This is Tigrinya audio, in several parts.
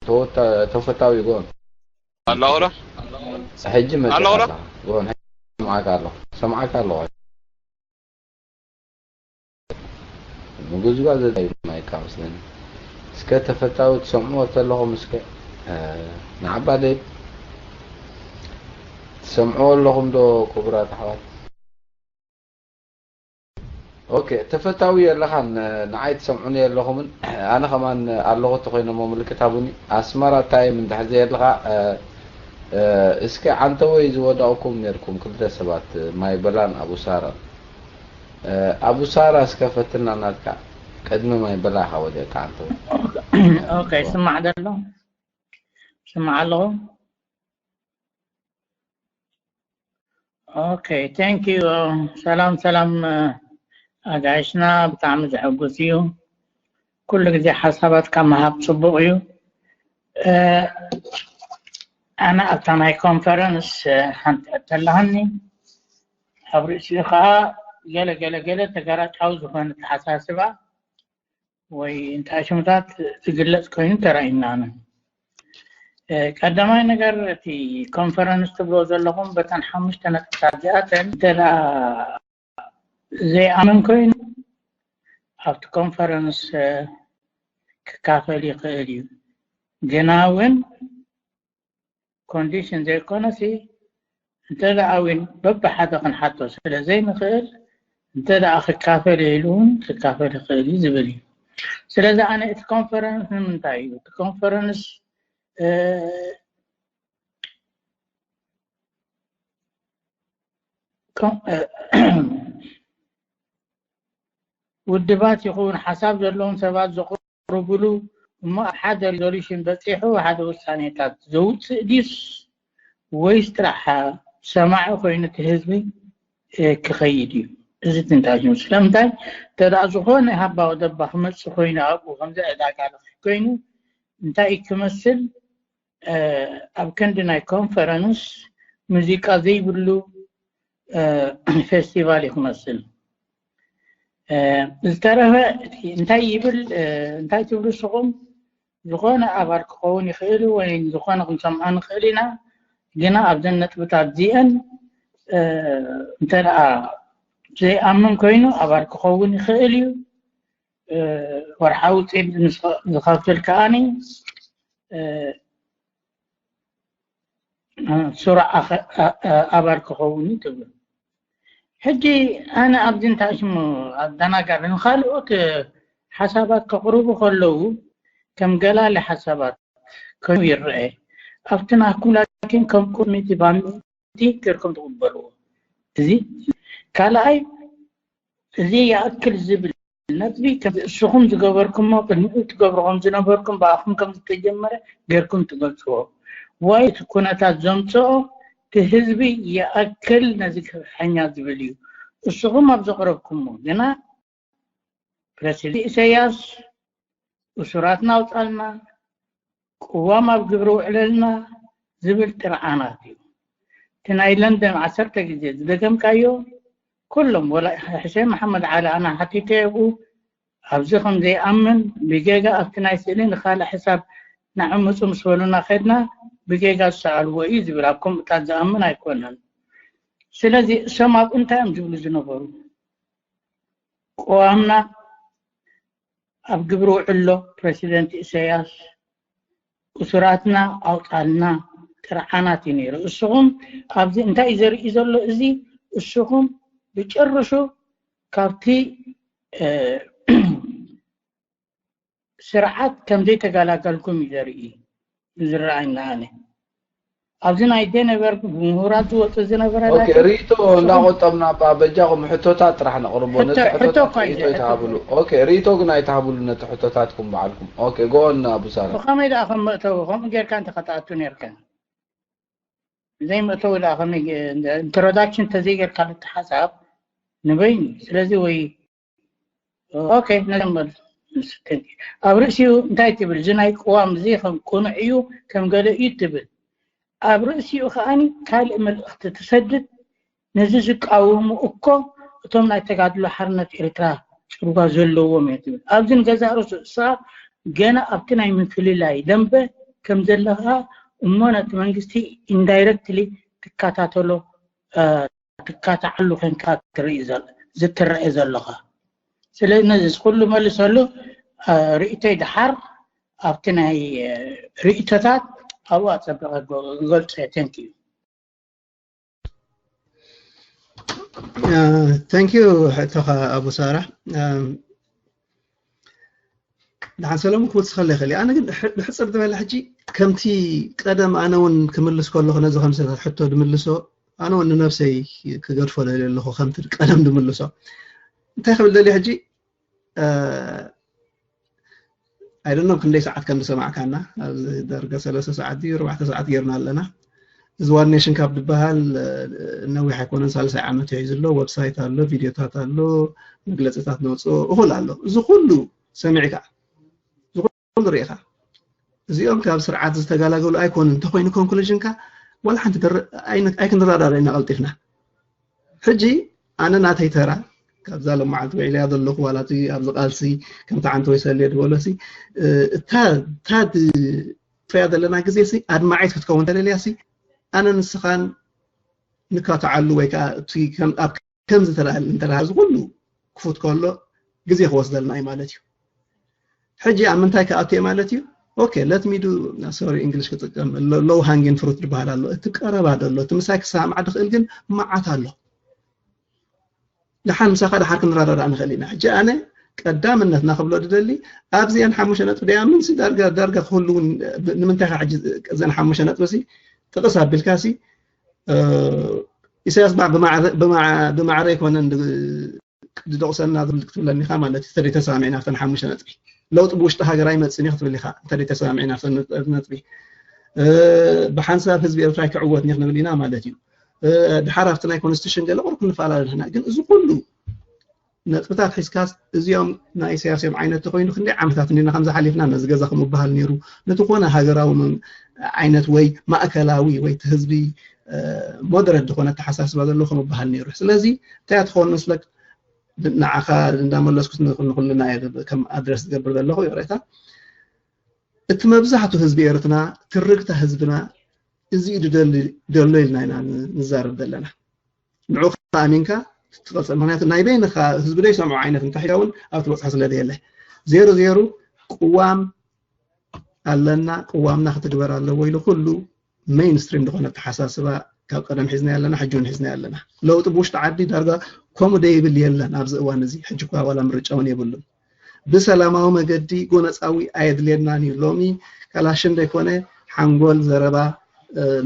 ተወታ-፣ ተፈታዊ ጎን። ኣለኹ ዶ? ሕጂ መጺኻ ኣለኹ ዶ? ኣለኻ። ጎን፣ ሕጂ ሰምዓካ ኣለኹ። ሰምዓካ ኣለኹ። ምጉዝጓዝ ዘድላይ ማይካ መስለኒ። እስከ ተፈታዊ ትሰምዕዎ ተለኹም እስከ፣ እ፣ ንዓባ ደይ ትሰምዕዎ ኣለኹም ዶ ክቡራት ኣሕዋት? ኦኬ፣ ተፈታዊ የለኻን፣ ንዓይ ትሰምዑኒ የለኹምን። ኣነ ከማን ኣለኹ ተኾይነ እሞ ምልክት ሃቡኒ። ኣስመራ ታይም እንድሕር ዘየለኻ፣ እ፣ እ፣ እስከ ዓንተወይ ዝወዳእኩም ነርኩም ክልተ ሰባት፣ ማይ በላን ኣቡ ሳራን። እ፣ ኣቡ ሳራ እስከ ፈትና ናትካ ቅድሚ ማይ በላ ኢኻ ወዲእካ ዓንተወይ። ኦኬ፣ ስማዕ ደሎ ስማዕ ኣለኹ። ኦኬ፣ thank you። ሰላም ሰላም፣ እ፣ ኣጋይሽና፣ ብጣዕሚ ዘሐጉስ እዩ። ኩሉ ግዜ ሓሳባትካ ምሃብ ጽቡቕ እዩ። እ፣ ኣነ ኣብታ ናይ ኮንፈረንስ፣ እ፣ ሓንቲ ሕቶ ኣለሃኒ። ኣብ ርእሲኡ ከዓ ገለ ገለ ገለ ተገራጫዊ ዝኾነ ተሓሳስባ ወይ እንታይ ሽምታት ዝግለጽ ኮይኑ ተራእዩና። እ፣ ቀዳማይ ነገር እቲ ኮንፈረንስ ትብሎ ዘለኹም በተን ሓሙሽተ ነጥብታት እዚኣተን እንተ ደኣ ዘይኣምን ኮይኑ ኣብቲ ኮንፈረንስ፣ እ፣ ክካፈል ይኽእል እዩ። ግና እውን ኮንዲሽን ዘይኮነሲ እንተ ደኣ እውን በብሓደ ክንሓቶ ስለ ዘይንኽእል እንተ ደኣ ክካፈል ኢሉ እውን ክካፈል ይኽእል እዩ ዝብል እዩ። ስለዚ ኣነ እቲ ኮንፈረንስ ንምንታይ እዩ? እቲ ኮንፈረንስ፣ እ፣ ኮን-፣ እ፣ ውድባት ይኹን ሓሳብ ዘለዎም ሰባት ዘቕርብሉ እሞ ኣብ ሓደ ሪዞሉሽን በጺሑ ሓደ ውሳኔታት ዘውፅእ ድዩስ ወይስ ጥራሕ ሰማዒ ኮይኑ እቲ ህዝቢ፣ እ፣ ክኸይድ እዩ? እዚ ትንታሽ እዩ። ስለምንታይ እንተ ደኣ ዝኾነ ሃባ ወደባ ክመጽእ ኮይኑ ኣብኡ ከምዚ ዕዳጋ ኮይኑ እንታይ ክመስል፣ እ፣ ኣብ ክንዲ ናይ ኮንፈረንስ ሙዚቃ ዘይብሉ፣ እ፣ ፌስቲቫል እዩ ክመስል። እ፣ ዝተረፈ እቲ እንታይ ይብል፣ እ፣ እንታይ ትብሉ ንስኹም? ዝኾነ ኣባል ክኸውን ይኽእል እዩ ወይ ዝኾነ ክንሰምዖ ንኽእል ኢና። ግና ኣብዘን ነጥብታት እዚአን፣ እ፣ እንተ ደኣ ዘይኣምን ኮይኑ ኣባል ክኸውን ይኽእል እዩ። እ፣ ወርሓዊ ውፅኢት ምስ-፣ ዝኸፍል ከኣኒ፣ እ፣ እ፣ ስሩዕ ኣኸ-፣ ኣ-፣ ኣ-፣ ኣባል ክኸውን እዩ ትብሉ። ሕጂ ኣነ ኣብዚ እንታይ ሽሙ ኣደናጋሪ ንኻልኦት ሓሳባት ከቕርቡ ከለዉ ከም ገላሊ ሓሳባት ኮይኑ ይረአ። ኣብቲ ናትኩም ላኪን ከም ቁርሚቲ ባምቲ ጌርኩም ትቕበልዎ። እዚ ካልኣይ፣ እዚ ይኣክል ዝብል ነጥቢ ከም እስኹም ዝገበርኩሞ ቅድሚኡ ትገብሩ ከም ዝነበርኩም ብኣኹም ከም ዝተጀመረ ጌርኩም ትገልጽዎ ወይ እቲ ኩነታት ዘምጽኦ እቲ ህዝቢ ይኣክል ነዚ ክፍሕኛ ዝብል እዩ። እስኹም ኣብ ዘቕረብኩሞ ግና ፕረሲደንት ኢሳያስ እሱራትና ኣውጻልና፣ ቅዋም ኣብ ግብሪ ውዕለልና ዝብል ጥርዓናት እዩ። እቲ ናይ ለንደን ዓሰርተ ግዜ ዝደገምካዮ ኩሎም፣ ወላ ሕሴን መሓመድ ዓሊ ኣነ ሓቲተ ኣብኡ ኣብዚ ከም ዘይኣምን ብጌጋ ኣብቲ ናይ ስእሊ ንኻልእ ሕሳብ ንዕምፁ ምስ በሉና ከድና ብጌጋ ዝሰኣልዎ እዩ ዝብል ኣብ ከምኡታት ዝኣምን ኣይኮነን። ስለዚ እሶም ኣብኡ እንታይ እዮም ዝብሉ ዝነበሩ? ቅዋምና ኣብ ግብሪ ውዕሎ ፕረሲደንት ኢሳያስ እሱራትና ኣውጻልና ጥርዓናት እዩ ነይሩ። እስኹም ኣብዚ እንታይ እዩ ዘርኢ ዘሎ? እዚ እስኹም ብጭርሹ ካብቲ፣ እ፣ ስርዓት ከም ዘይተገላገልኩም እዩ ዘርኢ ዝረኣየና ኣነ። ኣብዚ ናይ ዴንቨር ብምሁራት ዝወጽእ ዝነበረ ኦኬ፣ ናቱ ሪቶ እንዳቆጠብና እባ በጃኹም ሕቶታት ጥራሕ ነቕርቦ። ነቲ ሕቶ፣ ሕቶታት ሕቶ እኳ ሪቶ ይዘ-፣ ኣይትሃብሉ። ኦኬ፣ ሪቶ ግን ኣይትሃብሉ ነቲ ሕቶታትኩም ባዕልኩም። ኦኬ፣ ጎና ኣቡ ሳራ። ብኸመይ ደኣ ከም መእተዊ ከምኡ ጌርካ እንተ ከተኣቱ ኔርካ። ዘይመእተዊ ደኣ ከመይ ገ-፣ ኢንትሮዳክሽን ተዘይጌርካ እቲ ሓሳብ ንበይኑ። ስለዚ ወይ ኦኬ፣ ነዘም በል። ኣብ ርእሲኡ እንታይ ትብል? እዚ ናይ ቅዋም እዚ ከም ቅኑዕ እዩ፣ ከም ገለ እዩ ትብል። ኣብ ርእሲኡ ከኣኒ ካልእ መልእኽቲ ትሰድድ። ነዚ ዝቃወሙ እኮ እቶም ናይ ተጋድሎ ሓርነት ኤርትራ ጽርዋ ዘለዎም እዮም ትብል። ኣብዚ ንገዛእ ርእሱ እሳ ገና ኣብቲ ናይ ምፍልላይ ደንበ ከም ዘለኻ እሞ ነቲ መንግስቲ ኢንዳይረክትሊ ትከታተሎ ትካታዓሉ ኮንካ ትርኢ ዝትረአ ዘለኻ። ስለዚ ነዚ ኩሉ መልሰሉ። ርእይቶይ ድሓር ኣብቲ ናይ ርእይቶታት ኣብኡ ኣጸቢቐ ክገልጾ እየ። Thank you። Thank you ሕቶኻ ኣቡ ሳራ። ደሓን ሰለሙን ክውስኸለ ይኽእል። ኣነ ግን ብሕፅር ዝበለ ሕጂ ከምቲ ቀደም ኣነ እውን ክምልስ ከለኹ ነዚ ከምሰታት ሕቶ ድምልሶ ኣነ እውን ንነብሰይ ክገድፎ ደልየ ኣለኹ ከምቲ ቀደም ድምልሶ። እንታይ ክብል ደልየ ሕጂ ኣይደኖም ክንደይ ሰዓት ከም ዝሰማዕካና ኣብዚ ደርገ ሰለስተ ሰዓት ድዩ ኣርባዕተ ሰዓት ጌርና ኣለና። እዚ ዋን ኔሽን ካብ ዝበሃል ነዊሕ ኣይኮነን፣ ሳልሳይ ዓመት እዩ ሒዙ ኣሎ። ዌብሳይት ኣሎ፣ ቪድዮታት ኣሎ፣ መግለፅታት ነውፅኦ እኹል ኣሎ። እዚ ኩሉ ሰሚዕካ እዚ ኩሉ ርኢኻ እዚኦም ካብ ስርዓት ዝተገላገሉ ኣይኮኑን እንተኮይኑ ኮንክሉዥንካ ዋላ ሓንቲ ኣይክንረዳዳ ኢና ቀልጢፍና። ሕጂ ኣነ ናተይ ተራ ካብዛ ሎማዓንቲ ውዒለያ ዘለኹ ዋላ እቲ ኣብዚ ቃልሲ ከምቲ ዓንቲ ወይ ሰልየ ዝበሎ ሲ እታ እታ ትሪኣ ዘለና ግዜ ሲ ኣድማዒት ክትከውን ተደልያ ሲ ኣነ ንስኻን ንካትዓሉ ወይ ከዓ እቲ ከም ኣብ ከምዚ ተላህል እንተላሃ እዚ ኩሉ ክፉት ከሎ ግዜ ክወስደልና እዩ ማለት እዩ። ሕጂ ኣብ ምንታይ ክኣቱ እየ ማለት እዩ? Okay let me do sorry English ክጥቀም low hanging fruit ዝበሃል ኣሎ። እቲ ቀረባ ዘሎ እቲ ምሳይ ክሰማማዕ ድኽእል ግን መዓት ኣሎ። ደሓን ምሳኻ ደሓር ክንረዳዳእ ንኽእል ኢና። ሕጂ ኣነ ቀዳምነትና ክብሎ ድደሊ ኣብዚአን ሓሙሽተ ነጥቢ ደኣ ምንሲ ዳርጋ ዳርጋ ክህሉ እውን ንምንታይ ካ ሕጂ እዘን ሓሙሽተ ነጥቢ ሲ ጥቕስ ኣቢልካ ሲ ኢሳያስ ብማዕረ ኣይኮነን ድደቑሰና ክትብለኒ ኢኻ ማለት እዩ። እንተደይ ተሰማሚዕና ኣብተን ሓሙሽተ ነጥቢ ለውጢ ብውሽጢ ሃገር ኣይመፅን እዩ ክትብል ኢኻ። እንተደይ ተሰማሚዕና ኣብተን ነጥቢ ብሓንሳብ ህዝቢ ኤርትራ ኣይክዕወትን እዩ ክንብል ኢና ማለት እዩ። ድሓር ኣብቲ ናይ ኮንስቲቱሽን ገለ ቁሩብ ክንፈላለ ንሕና ግን እዚ ኩሉ ነጥብታት ሒዝካስ እዚኦም ናይ ኢሳያስ እዮም ዓይነት ተኮይኑ ክንደይ ዓመታት እንዲና ከምዚ ሓሊፍና ነዚ ገዛ ከምበሃል ነይሩ ነቲ ኮነ ሃገራዊ ዓይነት ወይ ማእከላዊ ወይ እቲ ህዝቢ ሞደረት ዝኾነ ኣተሓሳስባ ዘለዎ ከምበሃል ነይሩ። ስለዚ እንታይ ትኸውን መስለክ ንዓኻ እንዳመለስኩት ንኩልና ከም ኣድረስ ዝገብር ዘለኹ ይቕሬታ እቲ መብዛሕቱ ህዝቢ ኤርትና ትርግታ ህዝብና እዚ እዩ ደሎ ኢልና ኢና ንዛረብ ዘለና። ንዑ ኣሚንካ ትቐፅል ምክንያቱ ናይ በይንካ ህዝቢ ዘይሰምዖ ዓይነት እንተሒዛ እውን ኣብ ትበፅሖ ስለ ዘየለ ዜሮ ዜሮ ቅዋም ኣለና ቅዋምና ክትግበር ኣለዎ ኢሉ ኩሉ ሜይንስትሪም ዝኾነ ኣተሓሳስባ ካብ ቀደም ሒዝና ኣለና ሕጂ እውን ሒዝና ኣለና ለውጢ ብውሽጢ ዓዲ ዳርጋ ከምኡ ደይብል የለን ኣብዚ እዋን እዚ ሕጂ እኳ ዋላ ምርጫ እውን የብሉን ብሰላማዊ መገዲ ጎነፃዊ ኣየድልየናን እዩ ሎሚ ካላሽን ዘይኮነ ሓንጎል ዘረባ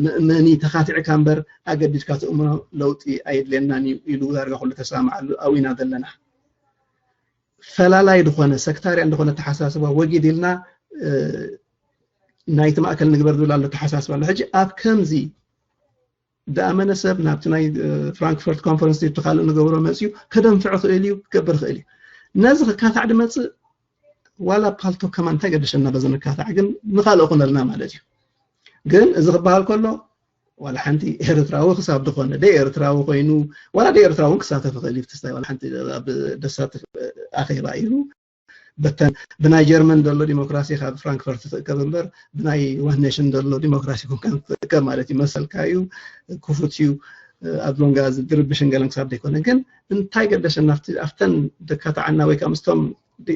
ምእመኒ ተኻቲዕካ እምበር ኣገዲድካ ትእምኖ ለውጢ ኣየድልየናን እዩ ኢሉ ዳርጋ ኩሉ ተሰማምዓሉ ኣብኡ ኢና ዘለና። ፈላላይ ዝኾነ ሰክታርያን ዝኾነ ተሓሳስባ ወጊድ ኢልና ናይቲ ማእከል ንግበር ዝብል ኣሎ ተሓሳስባ ኣሎ። ሕጂ ኣብ ከምዚ ዝኣመነ ሰብ ናብቲ ናይ ፍራንክፈርት ኮንፈረንስ እቲ ካልእ ንገብሮ መፅዩ ከደንፍዕ ክእል እዩ ክገብር ክእል እዩ። ነዚ ክካታዕ ድመፅእ ዋላ ፓልቶ ከማን እንታይ ገደሸና በዚ ንካታዕ ግን ንካልኦ ኩነልና ማለት እዩ። ግን እዚ ክበሃል ከሎ ዋላ ሓንቲ ኤርትራዊ ክሳብ ዝኾነ ደይ ኤርትራዊ ኮይኑ ዋላ ደይ ኤርትራዊ እውን ክሳተፍ ይኽእል እዩ። ፍትስታይ ዋላ ሓንቲ ኣብ ደሳትፍ ኣኼባ እዩ። በተን ብናይ ጀርመን ዘሎ ዲሞክራሲ ካብ ፍራንክፈርት ትእከብ እምበር ብናይ ዋን ኔሽን ዘሎ ዲሞክራሲ ኮንካ ትእከብ ማለት እዩ። መሰልካ እዩ፣ ክፉት እዩ። ኣብ ሎንጋ ዝድርብሽን ገለን ክሳብ ዘይኮነ ግን እንታይ ገደሸና ኣብተን ደካታዓና ወይ ከዓ ምስቶም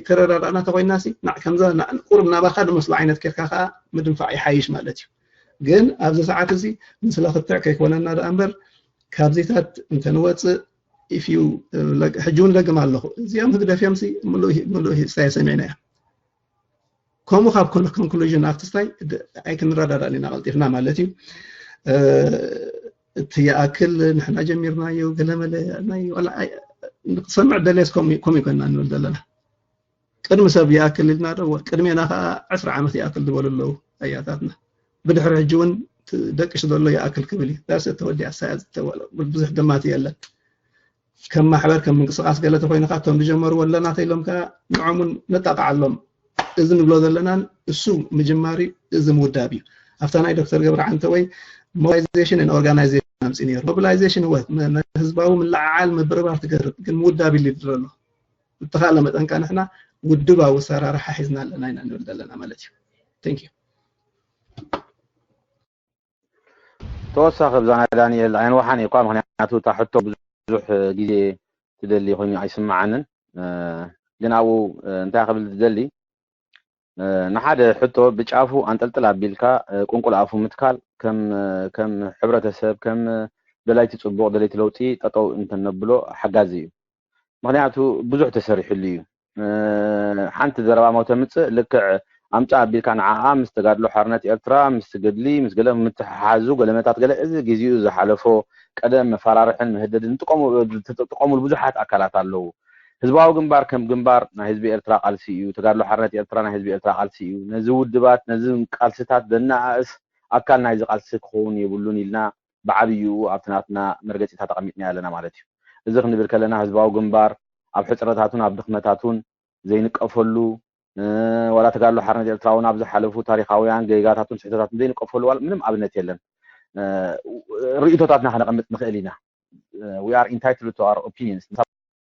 ተረዳዳእና ተኮይና ሲ ከምዛ ቁሩብ ናባኻ ዝመስሉ ዓይነት ኬርካ ከዓ ምድንፋዕ ይሓይሽ ማለት እዩ። ግን ኣብዚ ሰዓት እዚ ምስለ ክትዕ ከይኮነና ደኣ እምበር ካብዚታት እንተንወፅእ ኢፍ ዩ ሕጂ እውን ደግም ኣለኹ እዚኦም ህግደፍ እዮም ሲ ምሉእ ሂስታይ ሰሚዕና እያ ከምኡ ካብ ኮንክሉዥን ኣብቲ ስታይ ኣይክንረዳዳእ ኢና ቀልጢፍና ማለት እዩ። እቲ ይኣክል ንሕና ጀሚርናዮ ገለመለ ናይ ዋላ ኣይ- ንክትሰምዕ ደልየስ ከምኡ ከምኡ ይኮንና ንብል ዘለና። ቅድሚ ሰብ ይኣክል ኢልና ዶ ቅድሜና ከዓ ዕስራ ዓመት ይኣክል ዝበሉ ኣለዉ ኣያታትና። ብድሕሪ ሕጂ እውን ደቅሽ ዘሎ ይኣክል ክብል እዩ። ዳርሰ ተወዲኣ ሳያ ዝተወለ ብዙሕ ደማት የለን። ከም ማሕበር ከም ምንቅስቃስ ገለ ተኮይኑ ከዓ እቶም ዝጀመርዎ ኣለና ተኢሎም ከዓ ንዖም እውን ነጣቃዓሎም። እዚ ንብሎ ዘለናን እሱ ምጅማር እዩ፣ እዚ ምውዳብ እዩ። ኣብታ ናይ ዶክተር ገብረዓንተ ወይ ሞቢላይዜሽን ን ኦርጋናይዜሽን ኣምፂ ነይሩ። ሞቢላይዜሽን ወት ህዝባዊ ምልዓዓል ምብርባር ትገርብ ግን ምውዳብ ይልድር ኣሎ። ብተኻእለ መጠን ከዓ ንሕና ውድባዊ ኣሰራርሓ ሒዝና ኣለና ኢና ንብል ዘለና ማለት እዩ። Thank you። ተወሳኺ ብዛና ዳንኤል ኣየንዋሓን እኳ፣ ምክንያቱ እታ ሕቶ ብዙሕ ግዜ ትደሊ ኮይኑ ኣይስምዓንን። ግን ኣብኡ እንታይ ክብል ዝደሊ፣ ንሓደ ሕቶ ብጫፉ ኣንጠልጥል ኣቢልካ ቁንቁል ኣፉ ምትካል ከም ከም ሕብረተሰብ፣ ከም ደላይቲ ጽቡቕ፣ ደላይቲ ለውጢ ጠጠው እንተነብሎ ሓጋዚ እዩ። ምክንያቱ ብዙሕ ተሰሪሕሉ እዩ። ሓንቲ ዘረባ ሞ ተምጽእ ልክዕ ኣምጻ ኣቢልካ ንዓኣ ምስ ተጋድሎ ሓርነት ኤርትራ፣ ምስ ገድሊ፣ ምስ ገለ ምትሓሓዙ ገለመታት ገለ፣ እዚ ግዜኡ ዝሓለፎ ቀደም መፈራርሕን መህደድን ዝጥቀሙ- ዝጥቀሙሉ ብዙሓት ኣካላት ኣለዉ። ህዝባዊ ግንባር ከም ግንባር ናይ ህዝቢ ኤርትራ ቃልሲ እዩ። ተጋድሎ ሓርነት ኤርትራ ናይ ህዝቢ ኤርትራ ቃልሲ እዩ። ነዚ ውድባት፣ ነዚ ቃልስታት ዘነኣእስ ኣካል ናይዚ ቃልሲ ክኸውን የብሉን ኢልና ብዓብይኡ ኣብቲ ናትና መርገጺታት ኣቐሚጥና ኣለና ማለት እዩ። እዚ ክንብል ከለና ህዝባዊ ግንባር ኣብ ሕጽረታቱን ኣብ ድኽመታቱን ዘይንቀፈሉ፣ ዋላ ተጋድሎ ሓርነት ኤርትራ እውን ኣብ ዝሓለፉ ታሪኻውያን ጌጋታቱን ስሕተታትን ዘይንቀፈሉ ዋላ ምንም ኣብነት የለን። ርእይቶታትና ከነቐምጥ ንኽእል ኢና። We are entitled to our opinions።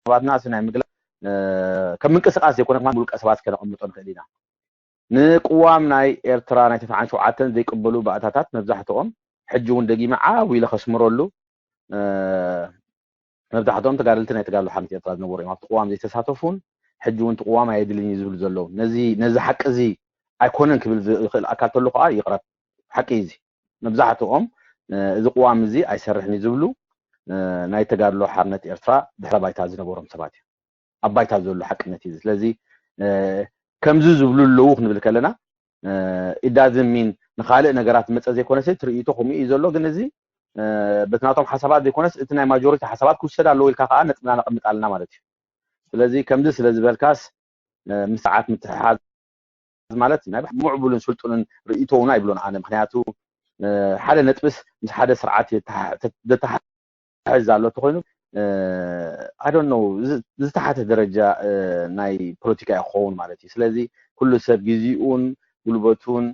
ሰባትና ናይ ምግላጽ ከም ምንቅስቃስ ዘይኮነ ከማን ውልቀ ሰባት ከነቐምጦ ንኽእል ኢና። ንቅዋም ናይ ኤርትራ ናይ ተስዓን ሸውዓተን ዘይቅበሉ ባእታታት መብዛሕትኦም ሕጂ እውን ደጊመ ዓው ኢለ ከስምረሉ፣ መብዛሕትኦም ተጋደልቲ ናይ ተጋድሎ ሓርነት ኤርትራ ዝነበሩ እዮም። ኣብቲ ቅዋም ዘይተሳተፉን ሕጂ እውን እቲ ቅዋም ኣየድልን እዩ ዝብሉ ዘለዉ። ነዚ ነዚ ሓቂ እዚ ኣይኮነን ክብል ዝኽእል ኣካል ተሎ ከዓ ይቕረብ። ሓቂ እዩ እዚ። መብዛሕትኦም እዚ ቅዋም እዚ ኣይሰርሕን እዩ ዝብሉ ናይ ተጋድሎ ሓርነት ኤርትራ ድሕረ ባይታ ዝነበሮም ሰባት እዮም። ኣብ ባይታ ዘሎ ሓቅነት እዩ። ስለዚ ከምዚ ዝብሉ ኣለዉ ክንብል ከለና ኢዳዝን ሚን ንካልእ ነገራት ዝመፀ ዘይኮነስ እቲ ርእይቶ ከምኡ እዩ ዘሎ። ግን እዚ በቲ ናቶም ሓሳባት ዘይኮነስ እቲ ናይ ማጆሪቲ ሓሳባት ክውሰድ ኣለዎ ኢልካ ከዓ ነጥብና ነቐምጥ ኣለና ማለት እዩ። ስለዚ ከምዚ ስለ ዝበልካስ ምስ ሰዓት ምትሕሓዝ ማለት ናይ ምዕቡልን ስልጡንን ርእይቶ እውን ኣይብሎን ኣነ። ምክንያቱ ሓደ ነጥብስ ምስ ሓደ ስርዓት ዘተሓሕዝ ኣሎ ተኮይኑ ኣዶኖ ዝተሓተ ደረጃ ናይ ፖለቲካ እዩ ክኸውን ማለት እዩ። ስለዚ ኩሉ ሰብ ግዜኡን ጉልበቱን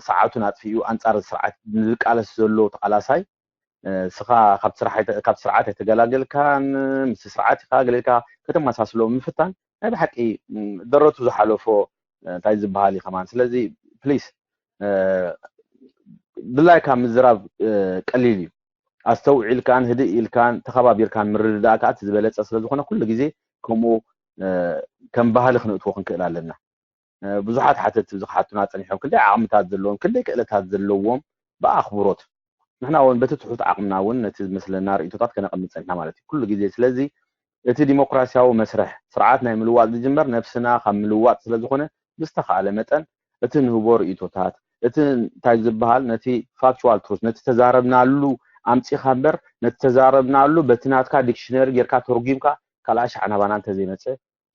ሰዓቱን ኣጥፊኡ ኣንጻር ስርዓት ንዝቃለስ ዘሎ ተቃላሳይ ስኻ ካብ ስርዓት ኣይተገላገልካን፣ ምስ ስርዓት ኢኻ ገለ ኢልካ ከተመሳስሎ ምፍታን ናይ ብሓቂ ደረቱ ዝሓለፎ እንታይ ዝበሃል እዩ ከማን። ስለዚ ፕሊስ ድላይካ ምዝራብ ቀሊል እዩ። ኣስተውዒልካን ህድእ ኢልካን ተኸባቢርካን ምርድዳእ ከዓ እቲ ዝበለፀ ስለዝኾነ ኩሉ ግዜ ከምኡ ከም ባህሊ ክንእትዎ ክንክእል ኣለና። ብዙሓት ሓተትቲ እዚ ክሓቱና ፀኒሖም፣ ክንደይ ዓቕምታት ዘለዎም፣ ክንደይ ክእለታት ዘለዎም ብኣኽብሮት ንሕና እውን በቲ ትሑት ዓቕምና እውን ነቲ ዝመስለና ርእይቶታት ከነቐምጥ ፀኒሕና ማለት እዩ ኩሉ ግዜ። ስለዚ እቲ ዲሞክራሲያዊ መስርሕ ስርዓት ናይ ምልዋጥ ዝጅመር ነብስና ካብ ምልዋጥ ስለዝኾነ ብዝተኻእለ መጠን እቲ ንህቦ ርእይቶታት እቲ እንታይ ዝበሃል ነቲ ፋክቹዋል ትሩዝ ነቲ ተዛረብናሉ ኣምፂኻ እምበር ነቲ ተዛረብናሉ በቲ ናትካ ዲክሽነሪ ጌርካ ተርጒምካ ካልኣ ሻዕ ናባና እንተዘይመፀ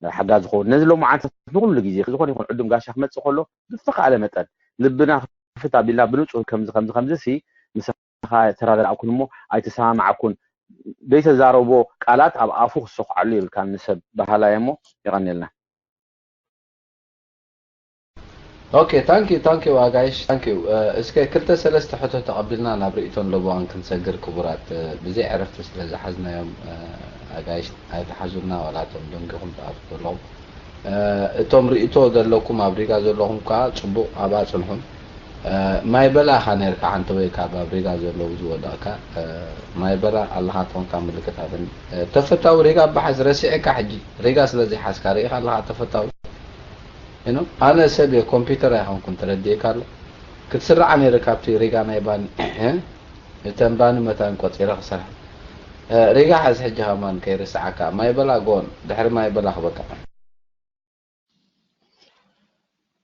ሓጋዚ ክኸውን ነዚ ሎማዓንታት ንኩሉ ግዜ ዝኾነ ይኹን ዕዱም ጋሻ ክመፅእ ከሎ ብዝተኻእለ መጠን ልብና ክፍት ኣቢልና ብንፁህ ከምዚ ከምዚ ከምዚ ሲ ምሳኻ ተራዳዳእኩን እሞ ኣይተሰማማዓኩን ዘይተዛረቦ ቃላት ኣብ ኣፉ ክሰኩዓሉ የብልካን ንሰብ በሃላይ እሞ የቐንየልና። Okay, thank you, thank you ኣጋይሽ፣ thank you። እስከ ክልተ ሰለስተ ሕቶ ተቐቢልና ናብ ርእይቶን ለበዋን ክንሰግር ክቡራት፣ ብዘይ ዕረፍቲ ስለ ዝሓዝናዮም ኣጋይሽ ኣይትሓዙና፣ ዋላ እቶም ደንጊኹም ትኣትዉ ዘለኹም እቶም ርእይቶ ዘለኩም ኣብ ሪጋ ዘለኹም ከዓ ፅቡቕ ኣብኣ ፅንሑ። ማይ በላ ኢኻ ነርካ ሓንቲ ወይ ካብ ኣብ ሪጋ ዘለዉ ዝወደቕካ ማይ በላ ኣለኻ ትኾንካ ምልክታትን ተፈታዊ ሪጋ ኣባሓዝ ረሲዕካ ሕጂ ሪጋ ስለ ዘይሓዝካ ርኢኻ ኣለኻ ተፈታዊ ኖ ኣነ ሰብ እየ ኮምፒውተር ኣይኮንኩን ተረዲእካ ኣሎ ክትስራዓ ነይረ ካብቲ ሪጋ ናይ ባኒ እተን ባኒ መታን ቆፂረ ክሰርሐ ሪጋ ሓዝ ሕጂ ከማን ከይርስዓካ ማይ በላ ጎን ድሕሪ ማይ በላ ክበካ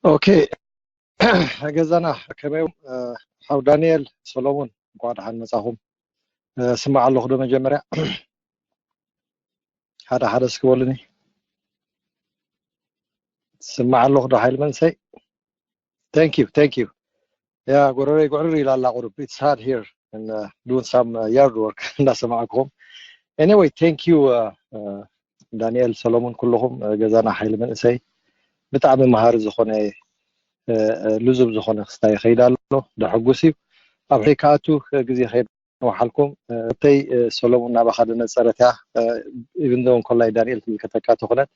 ኦኬ ገዛና ከመይ ሓው ዳንኤል ሰሎሙን እንኳዕ ደሓን መጻኹም። ስማዕ ኣለኹ ዶ መጀመርያ ሓደ ሓደ እስኪ በሉኒ። ስማዕ ኣለኹ ዶ ሓይል መንሰይ? Thank you, thank you. ያ ጎረረይ ጉዕርር ኢላ ኣላ ቁሩብ it's hard here and uh, doing some uh, yard work እንዳሰማዕኩም anyway thank you uh, uh, ዳንኤል ሰሎሞን ኩልኹም ገዛና ሓይሊ መንእሰይ ብጣዕሚ መሃሪ ዝኾነ ልዙብ ዝኾነ ክስታይ ይኸይድ ኣሎ ደሐጉስ እዩ ኣብ ሕይ ከኣቱ ግዜ ከይድ ንባሓልኩም እተይ ሰሎሙን ናባኻ ደነፀረት እያ even though እንኮላይ ዳንኤል ትምልከተካ ተኾነት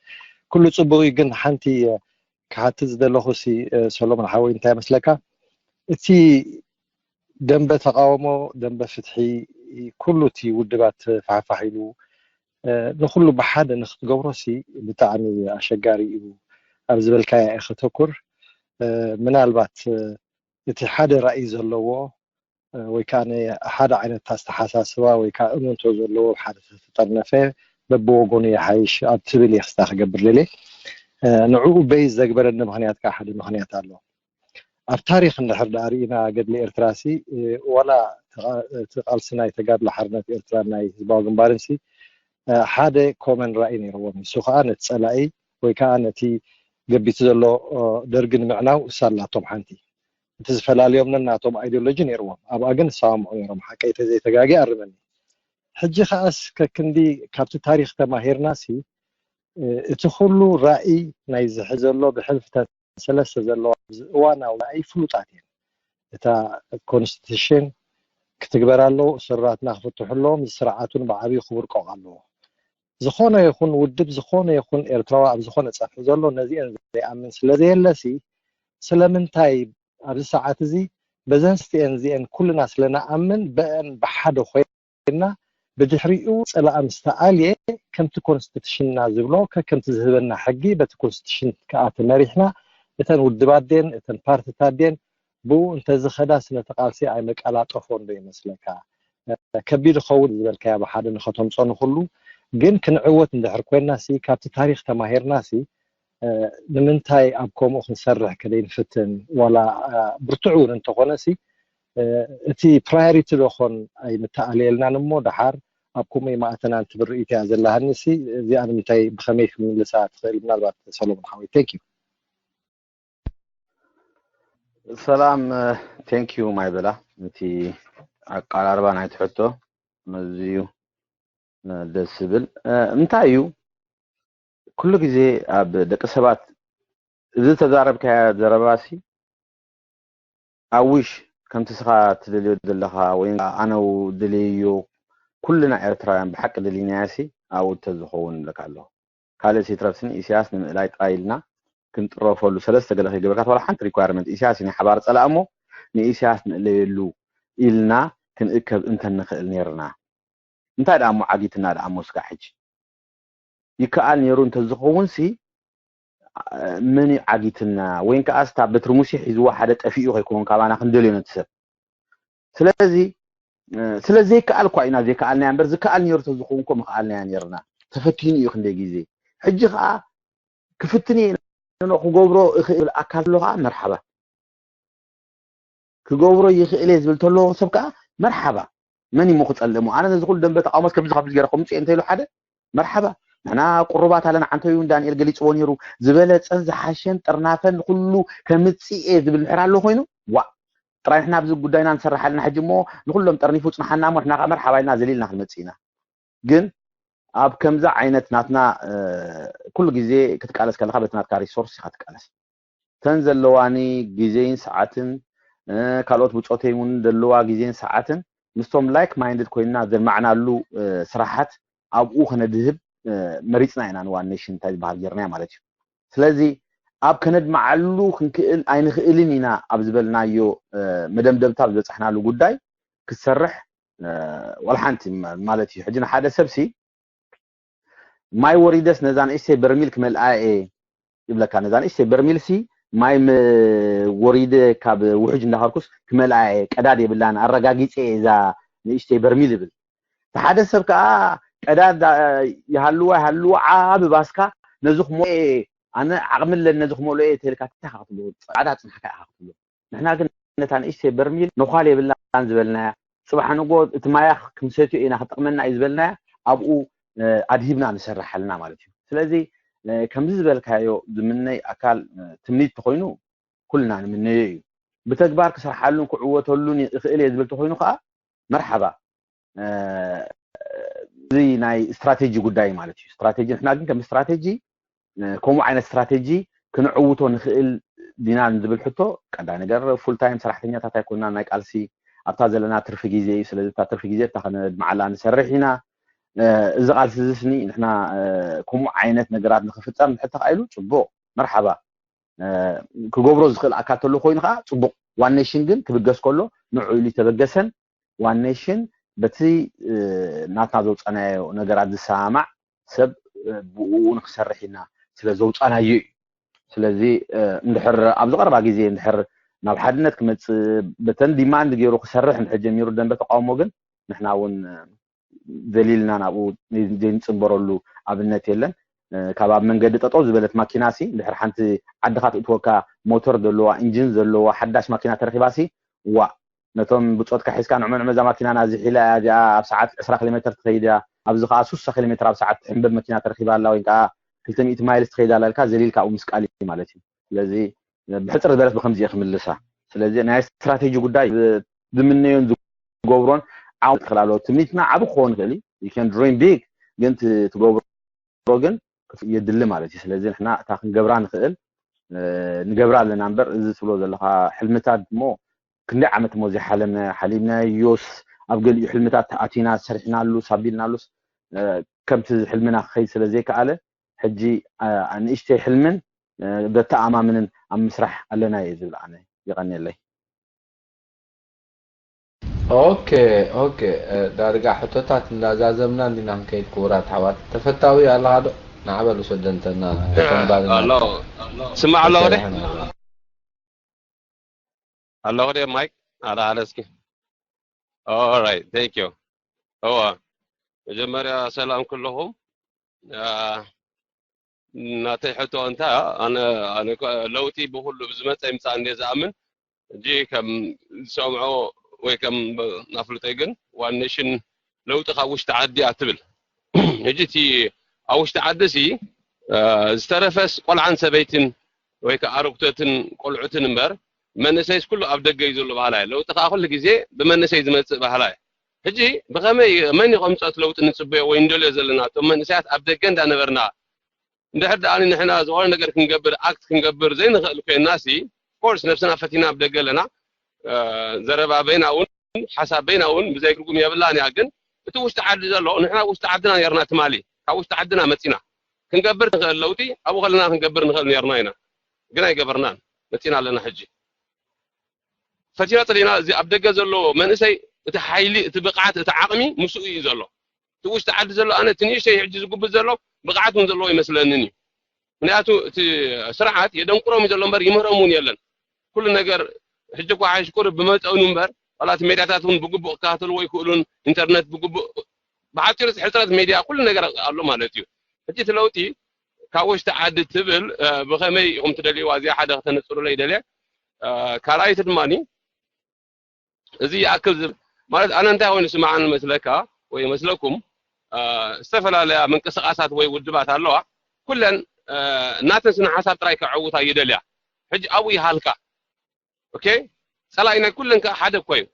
ኩሉ ፅቡቅ እዩ ግን ሓንቲ ክሓትት ዝደለኹ ሲ ሰሎሙን ሓወይ እንታይ መስለካ እቲ ደንበ ተቃውሞ፣ ደንበ ፍትሒ፣ ኩሉ እቲ ውድባት ፋሕፋሕ ኢሉ ንኩሉ ብሓደ ንክትገብሮሲ ብጣዕሚ ኣሸጋሪ እዩ። ኣብ ዝበልካያ እየ ከተኩር። ምናልባት እቲ ሓደ ራእይ ዘለዎ ወይ ከዓ ሓደ ዓይነት ኣስተሓሳስባ ወይ ከዓ እምንቶ ዘለዎ ሓደ ተተጠርነፈ በብወገኑ ይሓይሽ ኣብ ትብል እየ ክስታ ክገብር ደልየ። ንዕኡ በይ ዘግበረኒ ምክንያት ከዓ ሓደ ምክንያት ኣሎ። ኣብ ታሪክ እንድሕር ደኣ ርኢና ገድሊ ኤርትራ ሲ ዋላ እቲ ቃልሲ ናይ ተጋድሎ ሓርነት ኤርትራ ናይ ህዝባዊ ግንባርን ሲ ሓደ ኮመን ራእይ ነይርዎም። ንሱ ከዓ ነቲ ፀላኢ ወይ ከዓ ነቲ ገቢቱ ዘሎ ደርጊ ንምዕናው እሳ ኣላቶም ሓንቲ። እቲ ዝፈላልዮም ነናቶም ኣይዲዮሎጂ ነይርዎም። ኣብኣ ግን እሳምዑ ነይሮም። ሓቀይ ተዘይተጋጊ ኣርመኒ። ሕጂ ከዓስ ከክንዲ ካብቲ ታሪክ ተማሂርና ሲ እቲ ኩሉ ራእይ ናይ ዝሕዘሎ ብሕልፍታት ሰለስተ ዘለዋ እዋናዊ ራእይ ፍሉጣት እየን። እታ ኮንስቲቱሽን ክትግበር ኣለዎ፣ እሱራትና ክፍትሑ ኣለዎም፣ ስርዓቱን ብዓብዩ ክውርቆቕ ኣለዎ። ዝኾነ ይኹን ውድብ፣ ዝኾነ ይኹን ኤርትራዊ ኣብ ዝኾነ ጸፍሒ ዘሎ ነዚአን ዘይኣምን ስለ ዘየለሲ ስለምንታይ ኣብዚ ሰዓት እዚ በዘን ስቲአን እዚአን ኩልና ስለ ንኣምን በአን ብሓደ ኮይና ብድሕሪኡ ጸላኣ ምስ ተኣልየ ከምቲ ኮንስቲቱሽንና ዝብሎ ከከምቲ ዝህበና ሕጊ በቲ ኮንስቲቱሽን ከዓ ተመሪሕና እተን ውድባት ድየን እተን ፓርትታት ድየን ብኡ እንተዝኸዳ ስነቲ ቃልሲ ኣይመቀላጠፎን ዶ ይመስለካ? ከቢድ ኸውን ዝበልካያ ብሓደ ንኸተምፆ ንኩሉ ግን ክንዕወት እንድሕር ኮይና ሲ ካብቲ ታሪክ ተማሂርና ሲ ንምንታይ ኣብ ከምኡ ክንሰርሕ ከደይ ንፍትን ዋላ ብርቱዕ እውን እንተኾነ ሲ እቲ ፕራዮሪቲ ዶኾን ኣይምተኣለየልናን እሞ ደሓር ኣብ ከምኡ ይማእተናን ትብል ርእይቶ እያ ዘለሃኒ ሲ እዚኣ ንምንታይ ብኸመይ ክምልሳ ትኽእል ምናልባት ሰሎሞን ሓወይ thank you ሰላም thank you ማይ በላ እቲ ኣቀራርባ ናይ ትሕቶ ኣዝዩ ደስ ዝብል እንታይ እዩ ኩሉ ግዜ ኣብ ደቂ ሰባት እዚ ተዛረብካያ ዘረባሲ ኣዊሽ ከምቲ ስኻ ትደልዮ ዘለኻ ወይ ኣነው ደልየዮ ኩልና ኤርትራውያን ብሓቂ ደሊናያሲ ኣብኡ ተዝኸውን ንብለካ ኣለኹ ካልእ ሲትረፍስን ኢሳያስ ንምእላይ ጥራይ ኢልና ክንጥረፈሉ ሰለስተ ገለ ከይገበርካ ዋላ ሓንቲ ሪኳርመንት ኢሳያስ ናይ ሓባር ጸላእ እሞ ንኢሳያስ ንእለየሉ ኢልና ክንእከብ እንተንኽእል ነይርና እንታይ ደኣ እሞ ዓጊትና ደኣ እሞ ስጋዕ ሕጂ ይከኣል ነይሩ እንተዝኸውን ሲ መን እዩ ዓጊትና ወይን ከኣ ስታ በትሪ ሙሴ ሒዝዎ ሓደ ጠፊኡ ከይከውን ካባና ክንደልዮ ነቲ ሰብ ስለዚ ስለ ዘይከኣል እኳ ኢና ዘይከኣልናያ እምበር ዝከኣል ነይሩ ተዝኸውን እኮ ምኽኣልናያ ነይርና ተፈቲኑ እዩ ክንደይ ግዜ ሕጂ ከዓ ክፍትን እየ ክገብሮ እኽእል ኣካል ኣሎ ከዓ መርሓባ ክገብሮ ይኽእል እየ ዝብል ተሎ ሰብ ከዓ መርሓባ መን ይሞ ክፀልእ እሞ ኣነ ነዚ ኩሉ ደንበ ተቃውሞስ ከምዚ ከምዚ ገይረ ከምፅእ እንተኢሉ ሓደ መርሓባ ንሕና ቁሩባት ኣለና ዓንተዩ ዳንኤል ገሊፅዎ ነይሩ ዝበለፀን ዝሓሸን ጥርናፈን ንኩሉ ከምፅእ እየ ዝብል ምሕር ኣሎ ኮይኑ ዋ ጥራይ ንሕና ኣብዚ ጉዳይና ንሰርሕ ኣለና ሕጂ እሞ ንኩሎም ጠርኒፉ ፅንሓና እሞ ንሕና ከዓ መርሓባ ኢልና ዘሊልና ክንመፅእ ኢና ግን ኣብ ከምዚ ዓይነት ናትና ኩሉ ግዜ ክትቃለስ ከለካ በቲ ናትካ ሪሶርስ ኢካ ትቃለስ እተን ዘለዋኒ ግዜን ሰዓትን ካልኦት ብፆተይ እውን ዘለዋ ግዜን ሰዓትን ምስቶም like minded ኮይንና ዘልማዕናሉ ስራሓት ኣብኡ ከነድህብ መሪፅና ኢና ንዋን ኔሽን እንታይ ዝበሃል ጌርናዮ ማለት እዩ ስለዚ ኣብ ከነድምዓሉ ክንክእል ኣይንኽእልን ኢና ኣብ ዝበልናዮ መደምደምታ ኣብ ዝበፃሕናሉ ጉዳይ ክትሰርሕ ዋላ ሓንቲ ማለት እዩ ሕጂ ንሓደ ሰብሲ ማይ ወሪደስ ነዛ ንእሽተይ በርሚል ክመልኣ እየ ይብለካ ነዛ ንእሽተይ በርሚል ሲ ማይ ወሪደ ካብ ውሕጅ እንዳኸርኩስ ክመልኣ እየ ቀዳድ የብላን ኣረጋጊፀ እየ እዛ ንእሽተይ በርሚል ይብል ሓደ ሰብ ከዓ ቀዳድ ይሃልዋ ይሃልዋ ዓብ ባስካ ነዚ ክመልኦ እየ ኣነ ዓቕሚ ኣለኒ ነዚ ክመልኦ እየ ተልካ እንታይ ክትብሎ ፃዕዳ ፅንሕካ ኢካ ክትብሎ ንሕና ግን ነታ ንእሽተይ በርሚል ነዃል የብላን ዝበልናያ ጽባሕ ንጎ እቲ ማያ ክንሰትዮ ኢና ክጠቕመና እዩ ዝበልናያ ኣብኡ ኣድሂብና ንሰርሓልና ማለት እዩ ስለዚ ከምዚ ዝበልካዮ ዝምነይ ኣካል ትምኒት ተኮይኑ ኩልና ንምነዮ እዩ ብተግባር ክሰርሓሉን ክዕወተሉን ይኽእል እየ ዝብል ተኮይኑ ከዓ መርሓባ እዚ ናይ ስትራቴጂ ጉዳይ ማለት እዩ ስትራቴጂ ንሕና ግን ከም ስትራቴጂ ከምኡ ዓይነት ስትራቴጂ ክንዕውቶ ንኽእል ዲና ዝብል ሕቶ ቀዳይ ነገር ፉል ታይም ሰራሕተኛታት ኣይኮንና ናይ ቃልሲ ኣብታ ዘለና ትርፊ ግዜ እዩ ስለዚ እታ ትርፊ ግዜ እታ ከነድምዓላ ንሰርሕ ኢና እዚ ቃልሲ እዚ ስኒ ንሕና ከምኡ ዓይነት ነገራት ንክፍጠር እንድሕር ተኻኢሉ ፅቡቅ መርሓባ ክገብሮ ዝኽእል ኣካል ተሎ ኮይኑ ከዓ ፅቡቅ ዋን ኔሽን ግን ክብገስ ከሎ ንዑ ኢሉ ዝተበገሰን ዋን ኔሽን በቲ ናትና ዘውፃናዮ ነገራት ዝሰማማዕ ሰብ ብኡ ንክሰርሕ ኢና ስለ ዘውፃናዮ እዩ። ስለዚ እንድሕር ኣብዚ ቀረባ ግዜ እንድሕር ናብ ሓድነት ክመፅእ በተን ዲማንድ ገይሩ ክሰርሕ እንድሕር ጀሚሩ ደንበ ተቃውሞ ግን ንሕና እውን ዘሊልና ናብኡ ዘይንፅንበረሉ ኣብነት የለን። ካብ ኣብ መንገዲ ጠጠው ዝበለት ማኪና ሲ እንድሕር ሓንቲ ዓድኻ ትእትወካ ሞተር ዘለዋ ኢንጂን ዘለዋ ሓዳሽ ማኪና ተረኪባ ሲ ዋ ነቶም ብፆትካ ሒዝካ ንዕመ ንዕመ እዛ ማኪና ናዚ ሒላ እያ እዚኣ ኣብ ሰዓት ዕስራ ኪሎ ሜትር ትኸይድ እያ ኣብዚ ከዓ ሱሳ ኪሎ ሜትር ኣብ ሰዓት ትሕንበብ መኪና ተረኪባ ኣላ ወይ ከዓ ክልተ ሚእቲ ማይልስ ትኸይድ ኣላ ኢልካ ዘሊልካ ኣብኡ ምስቃል እዩ ማለት እዩ። ስለዚ ብሕፅር ዝበለት ብከምዚ እየ ክምልሳ። ስለዚ ናይ ስትራቴጂ ጉዳይ ዝምነዮን ዝገብሮን ዓው ትኽእል ኣለዎ። ትምኒትና ዓብ ክኸውን ይኽእል እዩ። You can dream big ግን ትገብሮ ግን የድሊ ማለት እዩ። ስለዚ ንሕና እታ ክንገብራ ንኽእል ንገብራ ኣለና እምበር እዚ ትብሎ ዘለኻ ሕልምታት እሞ ክንደይ ዓመት እሞ ዘይሓለምናዮ ሓሊምናዮስ ኣብ ገሊኡ ሕልምታት ኣቲና ሰሪሕናሉስ ኣቢልናሉስ ከምቲ ሕልምና ክኸይድ ስለ ዘይከኣለ ሕጂ ንእሽተይ ሕልምን ዘተኣማምንን ኣብ ምስራሕ ኣለና እየ ዝብል ኣነ። የቐንየለይ። ኦኬ ኦኬ ዳርጋ ሕቶታት እንዳዛዘምና እንዲና ክንከይድ ክቡራት ኣሕዋት። ተፈታዊ ኣለኻ ዶ? ንዓበል ውሰደንተና ተንባልና ኣሎ ስማዕ ኣሎ ወደ ኣሎ ወደ ማይክ ኣላ ኣለ እስኪ ኦራይት ቴንክ ዩ እዋ መጀመርያ ሰላም ኩለኹም ናተይ ሕቶ እንታይ ኣነ ለውጢ ብኩሉ ብዝመፀ ይምፃእ እንደ ዝኣምን እጂ ከም ዝሰምዖ ወይ ከም ናፍልጠይ ግን ዋን ኔሽን ለውጢ ካብ ውሽጢ ዓዲ እያ ትብል ሕጂ እቲ ኣብ ውሽጢ ዓዲ ሲ ዝተረፈስ ቆልዓን ሰበይትን ወይ ከዓ ኣረጉቶትን ቆልዑትን እምበር መንእሰይስ ኩሉ ኣብ ደገ እዩ ዘሎ በሃላይ ለውጢ ከዓ ኩሉ ግዜ ብመንእሰይ ዝመፅእ በሃላይ ሕጂ ብኸመይ መን ይቐምፀት ለውጢ ንፅበዮ ወይ እንደልዮ ዘለና እቶም መንእሰያት ኣብ ደገ እንዳነበርና እንድሕር ደኣ ንሕና ዝኾነ ነገር ክንገብር ኣክት ክንገብር ዘይንኽእል ኮይና ሲ ኮርስ ነብስና ፈቲና ኣብ ደገ ኣለና ዘረባ በይና እውን ሓሳብ በይና እውን ብዘይ ትርጉም የብላን እያ ግን እቲ ውሽጢ ዓዲ ዘሎ ንሕና ውሽጢ ዓድና ነርና ትማሊ ካብ ውሽጢ ዓድና መፂና ክንገብር ንኽእል ለውጢ ኣብኡ ከለና ክንገብር ንኽእል ነርና ኢና ግን ኣይገበርናን መፂና ኣለና ሕጂ ፈቲና ፀሊና እዚ ኣብ ደገ ዘሎ መንእሰይ እቲ ሓይሊ እቲ ብቕዓት እቲ ዓቕሚ ምስኡ እዩ ዘሎ እቲ ውሽጢ ዓዲ ዘሎ ኣነ እቲ ንእሽተይ ሕጂ ዝጉብዝ ዘሎ ብቕዓት እውን ዘለዎ ይመስለንን እዩ ምክንያቱ እቲ ስርዓት የደንቁሮም እዩ ዘሎ እምበር ይምህሮም እውን የለን ኩሉ ነገር ሕጂ እኳ ሓይሽ ቁርብ ብመጠኑ እምበር ዋላ እቲ ሜዳታት እውን ብግቡእ ክከታተልዎ ይክእሉን ኢንተርነት ብግቡእ ብሓፂሩ ሕፅረት ሜድያ ኩሉ ነገር ኣሎ ማለት እዩ ሕጂ እቲ ለውጢ ካብ ውሽጢ ዓዲ ትብል ብኸመይ ኢኹም ትደልይዋ እዚኣ ሓደ ከተነፅሩለይ ይደልየ ካልኣይቲ ድማ እዚ ይኣክል ዝብል ማለት ኣነ እንታይ ኮይኑ ስምዓኒ መስለካ ወይ መስለኩም ዝተፈላለያ ምንቅስቃሳት ወይ ውድባት ኣለዋ ኩለን እናተን ስነ ሓሳብ ጥራይ ከዐውታ ይደልያ ሕጂ ኣብኡ ይሃልካ ኦኬ ፀላኢ ናይ ኩለን ከዓ ሓደ እኮ እዩ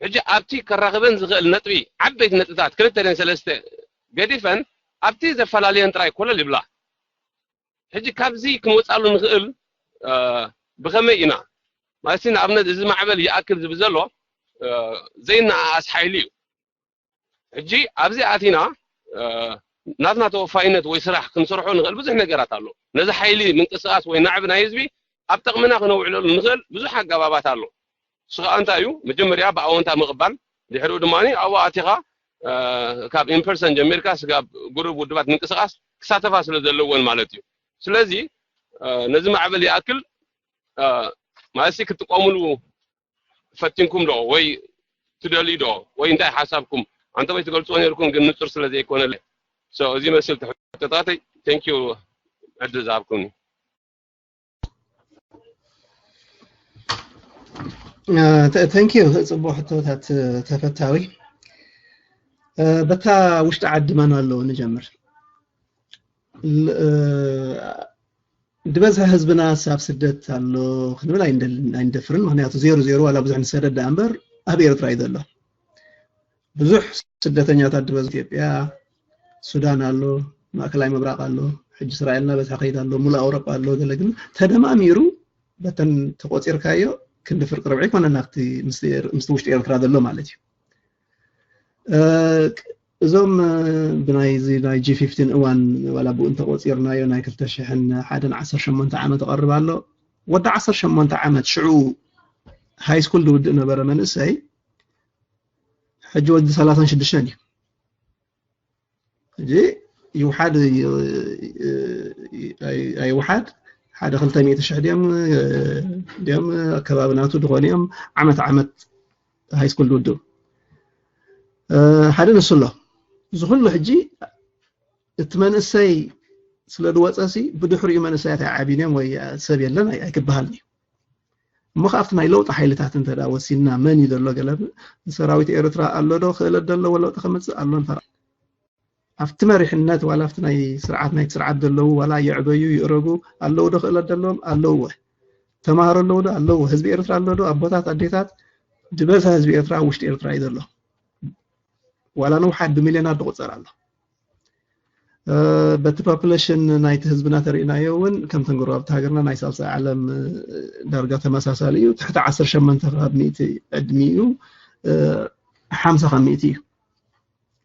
ሕጂ ኣብቲ ከራኽበን ዝኽእል ነጥቢ ዓበይቲ ነጥብታት ክልተ ደን ሰለስተ ገዲፈን ኣብቲ ዘፈላለየን ጥራይ ኮለል ይብላ ሕጂ ካብዚ ክንወፃሉ ንኽእል ብኸመይ ኢና ማለት ንኣብነት እዚ ማዕበል ይኣክል ዝብል ዘሎ ዘይነኣኣስ ሓይሊ እዩ ሕጂ ኣብዚ ኣቲና ናትና ተወፋይነት ወይ ስራሕ ክንሰርሖ ንኽእል ብዙሕ ነገራት ኣሎ ነዚ ሓይሊ ምንቅስቃስ ወይ ናዕቢ ናይ ህዝቢ ኣብ ጠቕምና ክነውዕለሉ ንኽእል ብዙሕ ኣገባባት ኣሎ እሱ ከዓ እንታይ እዩ መጀመርያ ብኣወንታ ምቕባል ድሕሪኡ ድማ ኣብኡ ኣቲኻ ካብ ኢንፐርሰን ጀሚርካ ስጋብ ጉሩብ ውድባት ምንቅስቃስ ክሳተፋ ስለ ዘለወን ማለት እዩ ስለዚ ነዚ ማዕበል ይኣክል ማለት ክትጥቀሙሉ ፈቲንኩም ዶ ወይ ትደልዩ ዶ ወይ እንታይ ሓሳብኩም ኣንተ ወይ ትገልፅዎ ነርኩም ግን ንፁር ስለ ዘይኮነለ እዚ መስል ትሕተታተይ ቴንኪዩ ዕድል ዝሃብኩምኒ ተንኪዩ ፅቡቅ ሕቶታት ተፈታዊ በታ ውሽጢ ዓዲ መን ኣለዎ ንጀምር ድበዝሒ ህዝብና ኣብ ስደት ኣሎ ክንብል ኣይንደፍርን ምክንያቱ ዜሮ ዜሮ ዋላ ብዙሕ ንሰደድ ደኣ እምበር ኣብ ኤርትራ እዩ ዘሎ ብዙሕ ስደተኛታት ዝበዝሑ ኢትዮጵያ ሱዳን ኣሎ ማእከላይ ምብራቅ ኣሎ ሕጂ እስራኤል እናበዝሐ ከይድ ኣሎ ሙሉእ ኣውሮጳ ኣሎ ገለ ግን ተደማሚሩ በተን ተቆፂርካዮ ክንዲ ፍርቂ ርብዒ ይኮነና ምስቲ ውሽጢ ኤርትራ ዘሎ ማለት እዩ እዞም ብናይዚ ናይ ጂ ፊፍቲን እዋን ዋላ ብኡ እንተቆፂርናዮ ናይ ክልተ ሽሕን ሓደን ዓሰርተ ሸሞንተ ዓመት ይቐርብ ኣሎ ወዲ ዓሰርተ ሸሞንተ ዓመት ሽዑ ሃይ ስኩል ዝውድእ ነበረ መንእሰይ ሕጂ ወዲ ሰላሳን ሽዱሽተን እዩ። ሕጂ ይውሓድ ኣይውሓድ ሓደ ክልተ ሚእቲ ሽሕ ድዮም ድዮም ኣከባቢ ናቱ ዝኾኑ እዮም። ዓመት ዓመት ሃይ ስኩል ዝውድኡ ሓደ ንሱ ኣሎ። እዚ ኩሉ ሕጂ እቲ መንእሰይ ስለ ዝወፀ ሲ ብድሕሪኡ መንእሰያት ኣይዓብዩን እዮም ወይ ሰብ የለን ኣይክበሃልን እዩ። እሞ ካብቲ ናይ ለውጢ ሓይልታት እንተ ወሲድና መን እዩ ዘሎ ገለ ሰራዊት ኤርትራ ኣሎ ዶ ክእለት ዘለዎ ለውጢ ከምፅእ ኣሎ ንፈራ ኣብቲ መሪሕነት ዋላ ኣብቲ ናይ ስርዓት ናይቲ ስርዓት ዘለዉ ዋላ ይዕበዩ ይእረጉ ኣለዉ ዶ ክእለት ዘለዎም ኣለውወ ተማሃሮ ኣለዉ ዶ ኣለውወ ህዝቢ ኤርትራ ኣሎ ዶ ኣቦታት ኣዴታት ዝበዝሐ ህዝቢ ኤርትራ ኣብ ውሽጢ ኤርትራ እዩ ዘሎ ዋላ ንውሓት ብሚልዮናት ዝቁፀር ኣሎ በቲ ፖፕሌሽን ናይቲ ህዝብና ተርእናዮ እውን ከምተን ጎረባብቲ ሃገርና ናይ ሳልሳይ ዓለም ዳርጋ ተመሳሳሊ እዩ ትሕቲ ዓሰርተ ሸሞንተ ካብ ሚእቲ ዕድሚኡ ሓምሳ ካብ ሚእቲ እዩ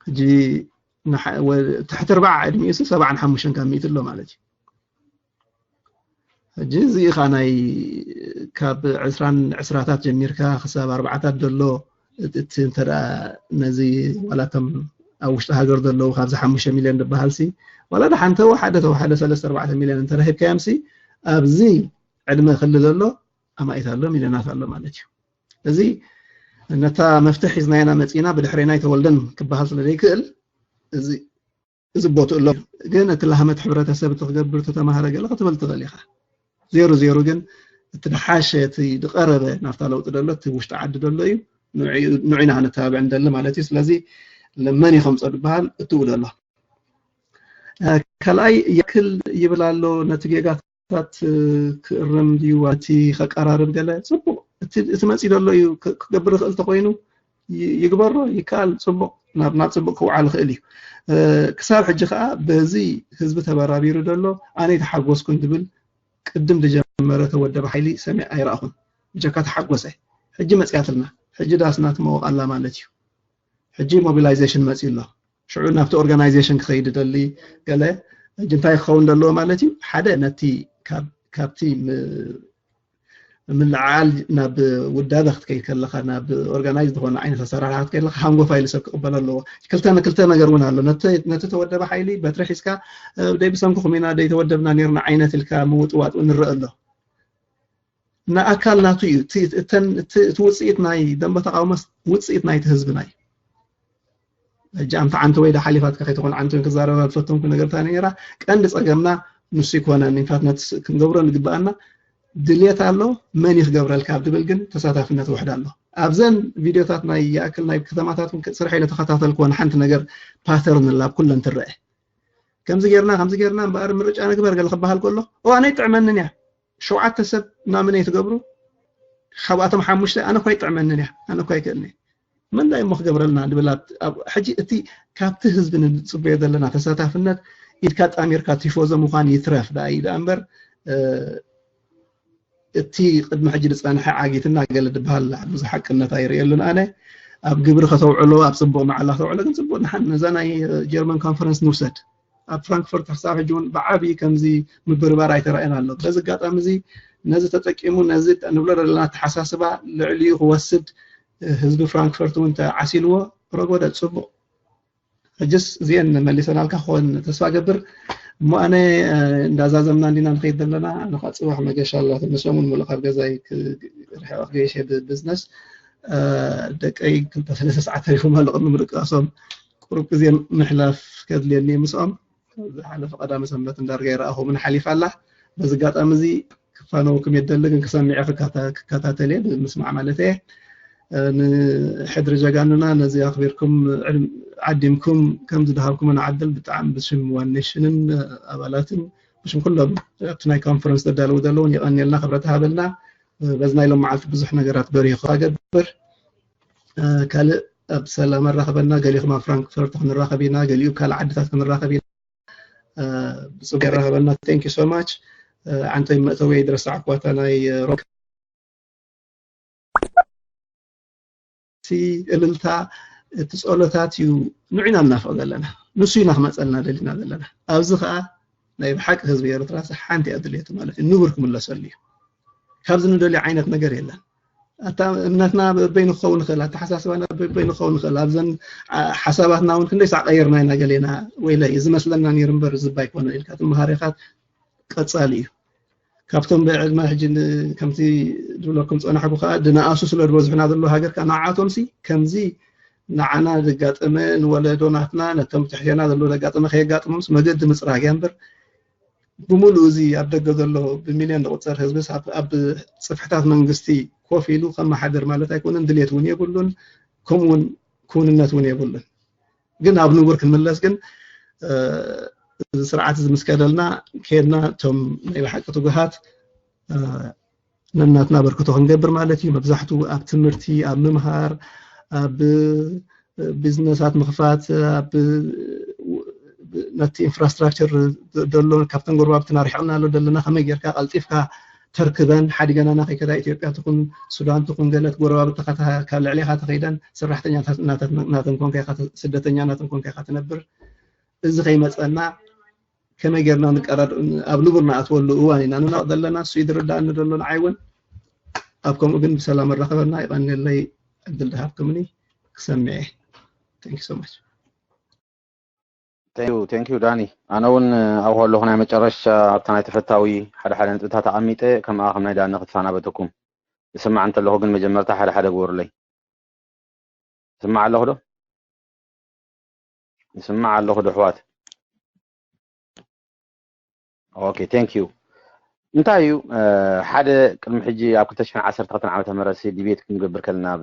ሕጂ ትሕቲ ኣርባዓ ዕድሚኡ ሲ ሰብዓን ሓሙሽተን ካብ ሚእቲ ኣሎ ማለት እዩ ሕጂ እዚ ኢኻ ናይ ካብ ዕስራን ዕስራታት ጀሚርካ ክሳብ ኣርባዓታት ዘሎ እቲ እንተ ነዚ ዋላቶም ኣብ ውሽጢ ሃገር ዘለዉ ካብዚ ሓሙሽተ ሚልዮን ዝበሃል ሲ ዋላ ደሓን ተወሓደ ተወሓደ ሰለስተ ኣርባዕተ ሚልዮን እንተ ሂብካዮም ሲ ኣብዚ ዕድመ ክሊ ዘሎ ኣማኢት ኣሎ ሚልዮናት ኣሎ ማለት እዩ እዚ ነታ መፍትሕ ሒዝናየና መፂና ብድሕሬና ይተወልደን ክበሃል ስለ ዘይክእል እዚ ዝቦትኡ ኣሎ ግን እቲ ላህመት ሕብረተሰብ እቲ ክገብር ተተማሃረ ገለ ክትብል ትኽእል ኢኻ ዜሩ ዜሩ ግን እቲ ድሓሸ እቲ ዝቀረበ ናብታ ለውጢ ደሎ እቲ ውሽጢ ዓዲ ደሎ እዩ ንዑና ክንተባብዕ እንደሊ ማለት እዩ ስለዚ ለመን ይከምፆ ዝበሃል እትኡ ደሎ ካልኣይ ያክል ይብል ኣሎ ነቲ ጌጋታት ክእርም ድዩ እቲ ከቀራርብ ገለ ፅቡቅ እቲ መፂ ደሎ እዩ ክገብር ይኽእል ተኮይኑ ይግበሮ ይከኣል ፅቡቅ ናብ ናብ ፅቡቅ ክውዓል ይኽእል እዩ ክሳብ ሕጂ ከዓ በዚ ህዝቢ ተበራቢሩ ዘሎ ኣነ ይተሓጎስኩን ዝብል ቅድም ዝጀመረ ተወደበ ሓይሊ ሰሚዕ ኣይረኣኹን ብጀካ ተሓጎሰ ሕጂ መፅያትልና ሕጂ ዳስና ትመወቕ ኣላ ማለት እዩ ሕጂ ሞቢላይዜሽን መፅዩ ኣሎ ሽዑ ናብቲ ኦርጋናይዜሽን ክኸይድ ደሊ ገለ ሕጂ እንታይ ክኸውን ዘለዎ ማለት እዩ ሓደ ነቲ ካብቲ ምልዓል ናብ ውዳበ ክትከይድ ከለካ ናብ ኦርጋናይዝ ዝኾነ ዓይነት ኣሰራርሓ ክትከይድ ከለካ ሃንጎፋ ኢሉ ሰብ ክቅበሎ ኣለዎ ክልተ ንክልተ ነገር እውን ኣሎ ነቲ ተወደበ ሓይሊ በትሪ ሒዝካ ደይ ብሰንኩኹም ኢና ደይ ተወደብና ነርና ዓይነት ኢልካ ምውጥዋጥ ንርኢ ኣሎ ንኣካል ናቱ እዩ እቲ ውፅኢት ናይ ደንበ ተቃውሞ ውፅኢት ናይቲ ህዝብና እዩ ሕጂ ኣምታ ዓንቲ ወይ ሓሊፋትካ ከይትኾን ዓንቲ ክዛረባ ዝፈተንኩ ነገርታ ነራ ቀንዲ ፀገምና ንሱ ይኮነን ኢንፋት ነቲ ክንገብሮ ንግበኣና ድልየት ኣሎ መን ይክገብረልካ ኣብ ድብል ግን ተሳታፍነት ውሕድ ኣሎ ኣብዘን ቪድዮታት ናይ ይኣክል ናይ ከተማታት ስራሕ ኢለ ተኸታተልክዎ ንሓንቲ ነገር ፓተርን ላ ኣብ ኩለን ትረአ ከምዚ ጌርና ከምዚ ጌርና እምበኣር ምርጫ ንግበር ገለ ክበሃል ከሎ እዋነይ ጥዕመንን እያ ሸውዓተ ሰብ ናምነይ ትገብሩ ካብኣቶም ሓሙሽተ ኣነ እኳ ይጥዕመንን እያ ኣነ እኳ ይክእልኒ መንዳይ እሞ ክገብረልና ንብል ሕጂ እቲ ካብቲ ህዝቢ ንፅበዮ ዘለና ተሳታፍነት ኢድካ ጣሚርካ ቲፎዞ ምኳን ይትረፍ ደኣ እዩ ደኣ እምበር እቲ ቅድሚ ሕጂ ዝፀንሐ ዓጊትና ገለ ዝበሃል ብዙሕ ሓቅነት ኣይርእየሉን ኣነ ኣብ ግብሪ ከተውዕሎ ኣብ ፅቡቅ መዓላ ከተውዕሎ ግን ፅቡቅ ንሓን ነዛ ናይ ጀርመን ኮንፈረንስ ንውሰድ ኣብ ፍራንክፈርት ክሳብ ሕጂ እውን ብዓብዪ ከምዚ ምብርባር ኣይተረኣየን ኣሎ በዚ ኣጋጣሚ እዚ ነዚ ተጠቂሙ ነዚ ንብሎ ዘለና ኣተሓሳስባ ልዕሊኡ ክወስድ ህዝቢ ፍራንክፈርት እውን ተዓሲልዎ ረጎደ ፅቡቅ ሕጅስ እዚአን መሊሰናልካ ክኾን ተስፋ ገብር እሞ ኣነ እንዳዛዘምና እንዲና ንኸይድ ዘለና ኣነ ከዓ ፅባሕ መገሻ ኣላትኒ ሰሙን ሙሉእ ካብ ገዛይ ርሕቕ ገይሸ ብዝነስ ደቀይ ክልተ ሰለስተ ሰዓት ተሪፎም ኣሎ ቅድሚ ምድቃሶም ቁሩብ ግዜ ምሕላፍ ከድልየኒ እዩ ምስኦም ዝሓለፈ ቀዳመ ሰንበት እንዳርጋ ይረኣኹምን ሓሊፋ ኣላ በዚ ኣጋጣሚ እዚ ክፋነወኩም የደሊ ግን ክሰሚዐ ክከታተል እየ ብምስማዕ ማለት እየ ንሕድሪ ጀጋንና ነዚ ኣኽቢርኩም ዓዲምኩም ከም ዝድሃብኩም ንዓድል ብጣዕሚ ብሽም ዋን ኔሽንን ኣባላትን ብሽም ኩሎም ኣብቲ ናይ ኮንፈረንስ ዘዳለዉ ዘለውን የቐንየልና ክብረት ሃበልና በዚ ናይ ሎም መዓልቲ ብዙሕ ነገራት በሪኹ ኣገብር ካልእ ኣብ ሰላም ኣራኸበና ገሊኹም ኣብ ፍራንክፈርት ክንራኸብ ኢና ገሊኡ ካልእ ዓድታት ክንራኸብ ኢና ብፅቡቅ ኣራኸበና thank you so much ዓንቶይ መእተዊ ድረሳዕኳታ ናይ ሮክ እቲ እልልታ እቲ ጸሎታት እዩ ንዑና ንናፍቕ ዘለና ንሱ ኢና ክመፀልና ደሊና ዘለና ኣብዚ ከዓ ናይ ብሓቂ ህዝቢ ኤርትራ ሓንቲ እያ ድልየቱ ማለት እዩ ንቡር ክምለሰሉ እዩ ካብዚ ንደልዮ ዓይነት ነገር የለን ኣታ እምነትና በበይኑ ክኸውን ይኽእል፣ ኣተሓሳስባና በበይኑ ክኸውን ይኽእል። ኣብዘን ሓሳባትና እውን ክንደይ ሳዕ ቀይርና ኢና ገሌና፣ ወይለይ እዚ መስለና ነይሩ እምበር ዝባ ኣይኮነ ኢልካ ትመሃር ኢኻ፣ ቀጻሊ እዩ። ካብቶም ብዕድመ ሕጂ ከምቲ ዝብለኩም ዝጸናሕኩ ከዓ ድነኣሱ ስለ ዝበዝሑና ዘሎ ሃገር ከዓ ንዓኣቶም ሲ ከምዚ ንዓና ዘጋጠመ፣ ንወለዶ ናትና፣ ነቶም ትሕቴና ዘሎ ዘጋጠመ ከየጋጥሞምስ መገዲ ምፅራግ እያ እምበር፣ ብምሉእ እዚ ኣብ ደገ ዘሎ ብሚልዮን ዝቑጸር ህዝብስ ኣብ ጽፍሕታት መንግስቲ ኮፍ ኢሉ ከመሓድር ማለት ኣይኮነን፣ ድሌት እውን የብሉን፣ ከምኡውን ክውንነት እውን የብሉን። ግን ኣብ ንቡር ክንምለስ ግን እዚ ስርዓት እዚ ምስ ከደልና ከድና እቶም ናይ ብሓቂ ትጉሃት ነናትና በርክቶ ክንገብር ማለት እዩ። መብዛሕቱ ኣብ ትምህርቲ፣ ኣብ ምምሃር፣ ኣብ ቢዝነሳት ምኽፋት፣ ኣብ ነቲ ኢንፍራስትራክቸር ደሎ ካብተን ጎረባብትና ርሕቕና ኣሎ ዘለና ከመይ ጌርካ ቀልጢፍካ ተርክበን ሓዲገናና ከይከዳ ኢትዮጵያ ትኹን ሱዳን ትኹን ገለት ጎረባብትኻ ካብ ልዕሌኻ ተኸይደን ሰራሕተኛ ናተን ኮንካ ስደተኛ ናተን ኮንካ ኢኻ ትነብር። እዚ ከይመፀና ከመይ ጌርና ንቀራር ኣብ ንቡር ንኣትወሉ እዋን ኢና ንናቕ ዘለና። እሱ ይድርዳእኒ ዘሎ ንዓይ እውን ኣብ ከምኡ ግን ብሰላም ኣራኸበና። ይቐንየለይ ዕድል ድሃብኩምኒ ክሰምዕ እየ። Thank you so much። Thank you, thank you ዳኒ። ኣነ እውን ኣብኡ ኣለኹ ናይ መጨረሻ ኣብታ ናይ ተፈታዊ ሓደ ሓደ ነጥብታት ኣቐሚጠ ከምኣ ከም ናይ ዳኒ ክትሰናበተኩም። ይስማዕ እንተለኹ ግን መጀመርታ ሓደ ሓደ ግበሩለይ። ይስማዕ ኣለኹ ዶ? ይስማዕ ኣለኹ ዶ ኣሕዋት? Okay, thank you። እንታይ እዩ ሓደ ቅድሚ ሕጂ ኣብ ክልተ ሽሕን ዓሰርተ ክልተን ዓመተ ምህረት ዲቤት ክንገብር ከለና ኣብ